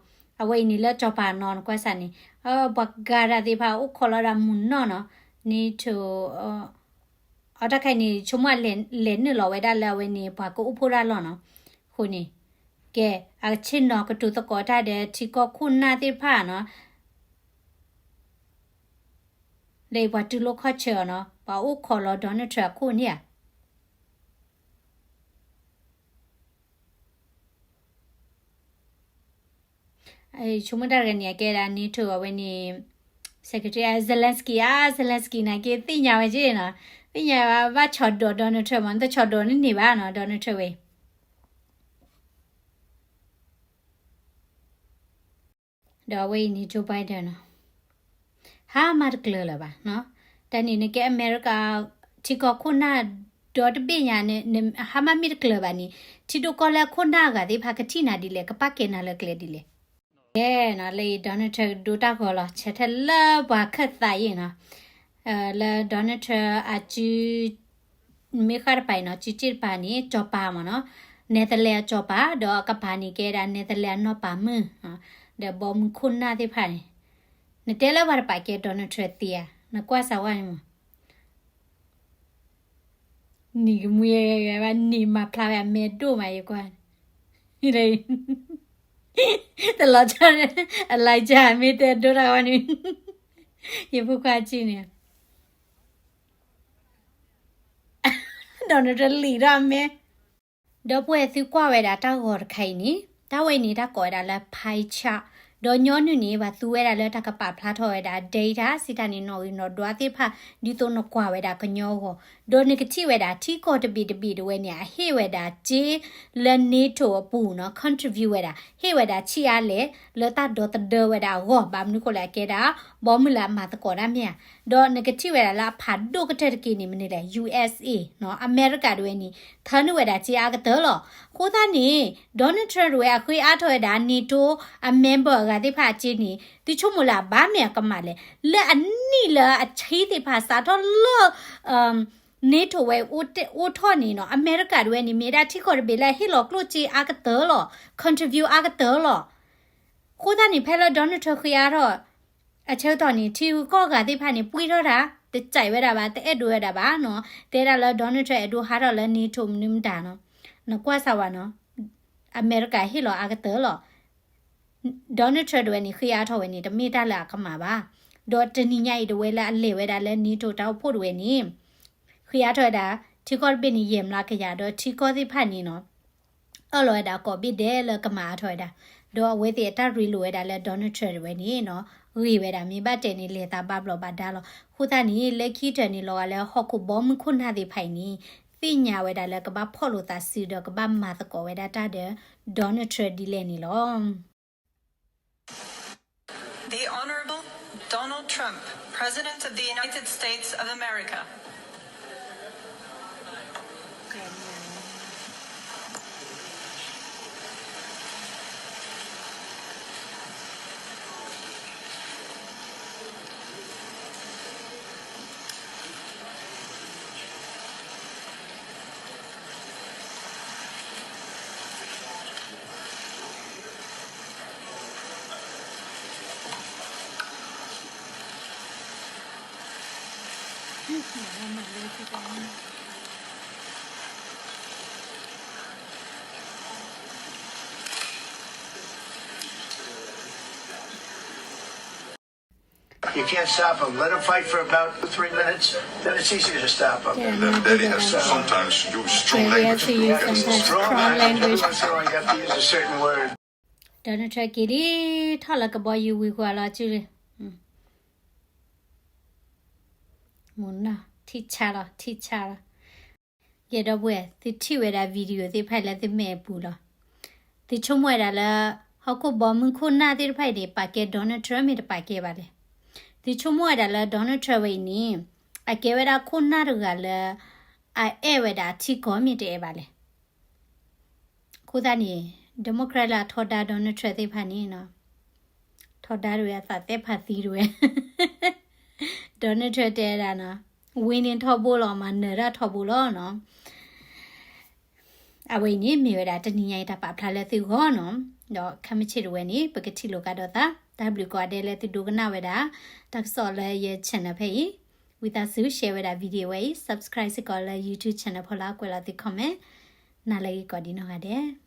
အဝဲအံၤန့ၣ်လၢကၠီၤပၤနီၤ နကွၢ်စၢ်န့ၣ်, ပှၤကၤတၢ်သ့ၣ်တဖၣ်အိၣ်ခိးလီၤဒၣ်မုၢ်နီၢ်နီၤ, န့ၣ်ထိၣ် အတၢ်ခါအံၤန့ၣ် ဆိကမိၣ်လဲၤနုာ်လီၤဝဲဒၣ်လၢအဝဲန့ၣ် ပှၤကအိၣ်ဖှိၣ်တၢ်လီၢ်နီၤ, အဃိန့ၣ်, ကဲ, အဆ့ၣ်နီၤကတိၤသကိးတၢ်ဒီးထံကီၢ်ခိၣ်နၢ်သ့ၣ်တဖၣ်နီၤ, ဒီးပှၤတူၢ်လိာ်ခီၣ်ဆၢအီၤနီၤ, ပှၤအိၣ်ခိးလီၤ Donald Trump အခိၣ်န့ၣ်ဧါ. ဆိကမိၣ်တၢ်တဂၤန့ၣ် အကဲဒၣ် NATO အဝဲန့ၣ် secretary Zelensky ဧါ, Zelensky နာ်က့သ့ၣ်ညါဝဲက့နီၤ, သ့ၣ်ညါဝဲဘၣ်ဆီၣ်ဒိး Donald Trump မ့ၢ် တဆီၣ်ဒိးန့ၢ်န့ၢ်ဘၣ်နီၤ Donald Trump ဝဲ ဒီးအဝဲအံၤန့ၣ် Joe Biden နီၤ, ဟါမၢ်တကျၢၤလၢၤဘၣ်နီၤ, တၢ်န့ၣ်နကဲအမဲရကၤ ထံကီၢ်ခိၣ်နၢ်ဒီတဘ့ၣ်ညါ ဟါမၢ်မ့ၢ်တကျၢၤဘၣ်န့ၣ်, ထံဒိၣ်ကီၢ်လဲၢ်ခိၣ်နၢ်အဂၤသ့ၣ်တဖၣ်ကထံၣ်နၤဒ်လဲၣ်, ကပာ်ကဲနၤလၢကျဲဒ်လဲၣ်. ကဲနီၤ လၢ Donald Trump ဒိတၢ်ဂီၤလီၤ ဆဲးထဲလၢပှၤခၢၣ်သးယံာ်နီၤ, လၢ Donald Trump အစု မ့ၢ်ဃၣ်တပၤအံၤနီၤ, စုစ့ၣ်တပၤန့ၣ် ကၠီၤပၤမ့ၢ်နီၤ, Netherlands အကၠီၤပၤ ဒီးအကပၤန့ၣ်ကဲဒၣ် Netherlands အနီၢ်ပၤမုၣ်, ဒီးဘီမုၢ်ခိၣ်နၢ်သ့ၣ်တဖၣ်န့ၣ်, နတဲလၢပှၤတပာ်ကဲ Donald Trump သ့ဧါ, နကွၢ်စၢ်ဝဲန့ၣ်မ့ၢ် နံၤကမှံဂဲၤဂဲၤဘၣ် နံၤမၤဖျါဝဲအမဲာ်ဒိၣ်မးယကွၢ်, တလီၤဆီ Elijah မ့ၢ်တဲဒိတၢ်ဝဲန့ၣ်, ယဖိခွါကံန့ၣ် Donald Trump လံာ်ထီၣ်အမဲာ်, ဒီပုၢ်ဝဲၢ်သုကွၢ်ဝဲဒၣ်တၢ်ဂီၤတခါအံၤန့ၣ်, တၢ်ဝဲအံၤန့ၣ် တၢ်ကိးဝဲဒၣ်လၢ pie chart, ဒီးညီနုၢ်န့ၣ် ပှၤသူဝဲဒၣ်လၢတၢ်ကပာ်ဖျါထီၣ်ဝဲဒၣ် data စံးတၢ်န့ၣ် နီၣ်ဂံၢ်နီၣ်ဒွးသ့ၣ်တဖၣ် ဒ်သိးနကွၢ်ဝဲဒၣ်ကညီအဂီၢ်, ဒီးနကထံၣ်ဝဲဒၣ်ထံကီၢ်တဘ့ၣ်တဘ့ၣ်တဝဲန့ၣ် အဟ့ၣ်ဝဲဒၣ်စ့လၢ NATO အပူၤနီၤ contribute ဝဲဒၣ် ဟ့ၣ်ဝဲဒၣ်ဆံးအါလဲၣ် လၢတၢ်ဒီသဒၢဝဲဒၣ်အဂီၢ်, ဘၣ်မနုၤဃိလဲၣ် အကဲဒၣ် ဘီမုၢ်လၢအမၤသကိးတၢ်မ့ၢ်ဧါ, ဒီးနကထံၣ်ဝဲဒၣ်လၢအဖးဒိၣ်ကတၢၢ်တက့ၢ်န့ၣ် မနုၤလဲၣ် USA နီၤ အမဲရကၤတဝဲန့ၣ် ထၢနုာ်ဝဲဒၣ်စ့အါကတၢၢ်လီၤ. အဃိသတးန့ၣ် Donald Trump တဝဲအဃ့အါထီၣ်ဝဲဒၣ် NATO အ member အဂၤသ့ၣ်တဖၣ်အစ့န့ၣ် သုဆိကမိၣ်လၢအဘၣ်မ့ၢ်အကမၣ်လဲၣ်, လၢအနံၣ်လၢအဆံသ့ၣ်တဖၣ်စးထီၣ်လၢ NATO ဝဲအိၣ်ထီၣ်န့ၣ်နီၤ အမဲရကၤတဝဲန့ၣ် မ့ၢ်ဒၣ်ထံကီၢ်တဘ့ၣ်လၢအဟ့ၣ်လီၤကျိၣ်စ့အါကတၢၢ်လီၤ, contribute အါကတၢၢ်လီၤ. အဃိသတးန့ၣ် ဖဲလၢ Donald Trump ဃ့အါထီၣ် အဆၢကတီၢ်န့ၣ် ထံဂုၤကီၢ်ဂၤသ့ၣ်တဖၣ်န့ၣ် ပှံၢ်ထီၣ်တၢ် တကြိုက်ဝဲဒၣ်ဘၣ် တအဲၣ်ဒိးဝဲဒၣ်ဘၣ်နီၤ, တဲဒၣ်လၢ Donald Trump အဲၣ်ဒိးဟးထီၣ်လၢ NATO မနုၤမတၤနီၤ, နကွၢ်စၢ်ဝဲနီၤ, အမဲရကၤဟ့ၣ်လီၤအါကတၢၢ်လီၤ. Donald Trump တဝဲန့ၣ် ဃ့အါထီၣ်ဝဲန့ၣ် တမ့ၢ်တၢ်လၢအကမၣ်ဘၣ်. ဒီးတနံၤညါအံၤတဝဲလၢအလဲၤဝဲဒၣ်လၢ NATO တၢ်အိၣ်ဖှိၣ်တဝဲန့ၣ် ဃ့အါထီၣ်ဝဲဒၣ် ထံကီၢ်တဘ့ၣ်န့ၣ် ယဲၢ်မျးကယၤ ဒီးထံကီၢ်သ့ၣ်တဖၣ်န့ၣ်နီၤ လီၤဝဲဒၣ်ကိးဘ့ၣ်ဒဲးလၢကမၤအါထီၣ်ဝဲဒၣ်, ဒီးအဝဲသ့ၣ်အတၢ်ရ့လိာ်ဝဲဒၣ်လၢ Donald Trump တဝဲန့ၣ်နီၤ, ဂ့ၤဝဲဒၣ် မ့ၢ်ဘၣ်တဲန့ၣ် လဲၤသးဘၣ်ဘျီးဘၣ်ဒါလီၤ. အဃိသတးန့ၣ် လၢခံတၢၢ်န့ၣ်လီၤဂာ်လၢဟီၣ်ခိၣ်ဘီမုၢ်ခိၣ်နၢ်သ့ၣ်တဖၣ်အံၤန့ၣ် သ့ၣ်ညါဝဲဒၣ်လၢကဘၣ်ဖီၣ်လိာ်သးစုဒီးကဘၣ်မၤသကိးဝဲဒၣ်တၢ်ဒီး Donald Trump ဒ်လဲၣ်န့ၣ်လီၤ. The Honorable Donald Trump, President of the United States of America. You can't stop them. Let them fight for about three minutes. Then it's easier to stop them. Then, then they have to stop. Sometimes you use strong language. Strong language. Every once in a while, you have to use a certain word. Donald Trump က့ၤလံ, ထီၣ်လၢကဘီယူၤဝံၤဃီလီၤ ကၠုလံ. မူနီၢ် ထံၣ်ဆါလီၤ ထံၣ်ဆါလီၤ. ယဲဒီပုၢ်ဝဲၢ် သုထံၣ်ဝဲဒၣ် video သ့ၣ်တဖၣ်လၢသုမဲာ်အပူၤလီၤ. သုဆိကမိၣ်ဝဲဒၣ်လၢ ဟီၣ်ခိၣ်ဘီမုၢ်ခိၣ်နၢ်သ့ၣ်တဖၣ်အံၤန့ၣ် ပာ်ကဲ Donald Trump မ့ၢ်တပာ်ကဲဘၣ်လဲၣ်. သုဆိကမိၣ်ဝဲဒၣ်လၢ Donald Trump ဝဲအံၤန့ၣ် အကဲဝဲဒၣ်ခိၣ်နၢ်တဂၤလၢ အအဲၣ်ဝဲဒၣ်အထံကီၢ်မ့ၢ်တအဲၣ်ဘၣ်လဲၣ်. အဃိသတးန့ၣ် Democrat လၢအထီဒါ Donald Trump သ့ၣ်တဖၣ်န့ၣ်နီၤ, ထီဒါတဝဲအသးသဲဖးသံတဝဲ Donald Trump တဲဝဲဒၣ်နီၤ, ဝံန့ၣ်ထီဘိလီၤ မၤနၢၤတၢ်ထီဘိလီၤနီၤ. အဝဲအံၤန့ၣ် မ့ၢ်ဝဲဒၣ်တနံၤညါအံၤတၢ်ပာ်ဖျါလၢသုဂီၢ်နီၤ, ဒီးခဲမုၢ်ဆ့ၣ်တဝဲန့ၣ် ပကထံၣ်လိာ်ကဒီးသး, တၢ်ဘျုးကိးဂၤဒဲးလၢသုဒိကနၣ်ဝဲဒၣ် တၢ်ကစီၣ်လၢယ channel ဖဲအံၤ, ဝံသးစူၤ share ဝဲဒၣ် video ဝဲအံၤ, subscribe စ့ၢ်ကီးလၢ YouTube channel ဖိလၢကွဲးလီၤသု comment, နၤလၢဂ့ၤကိးဒံးနီၢ်ဂၤဒဲး.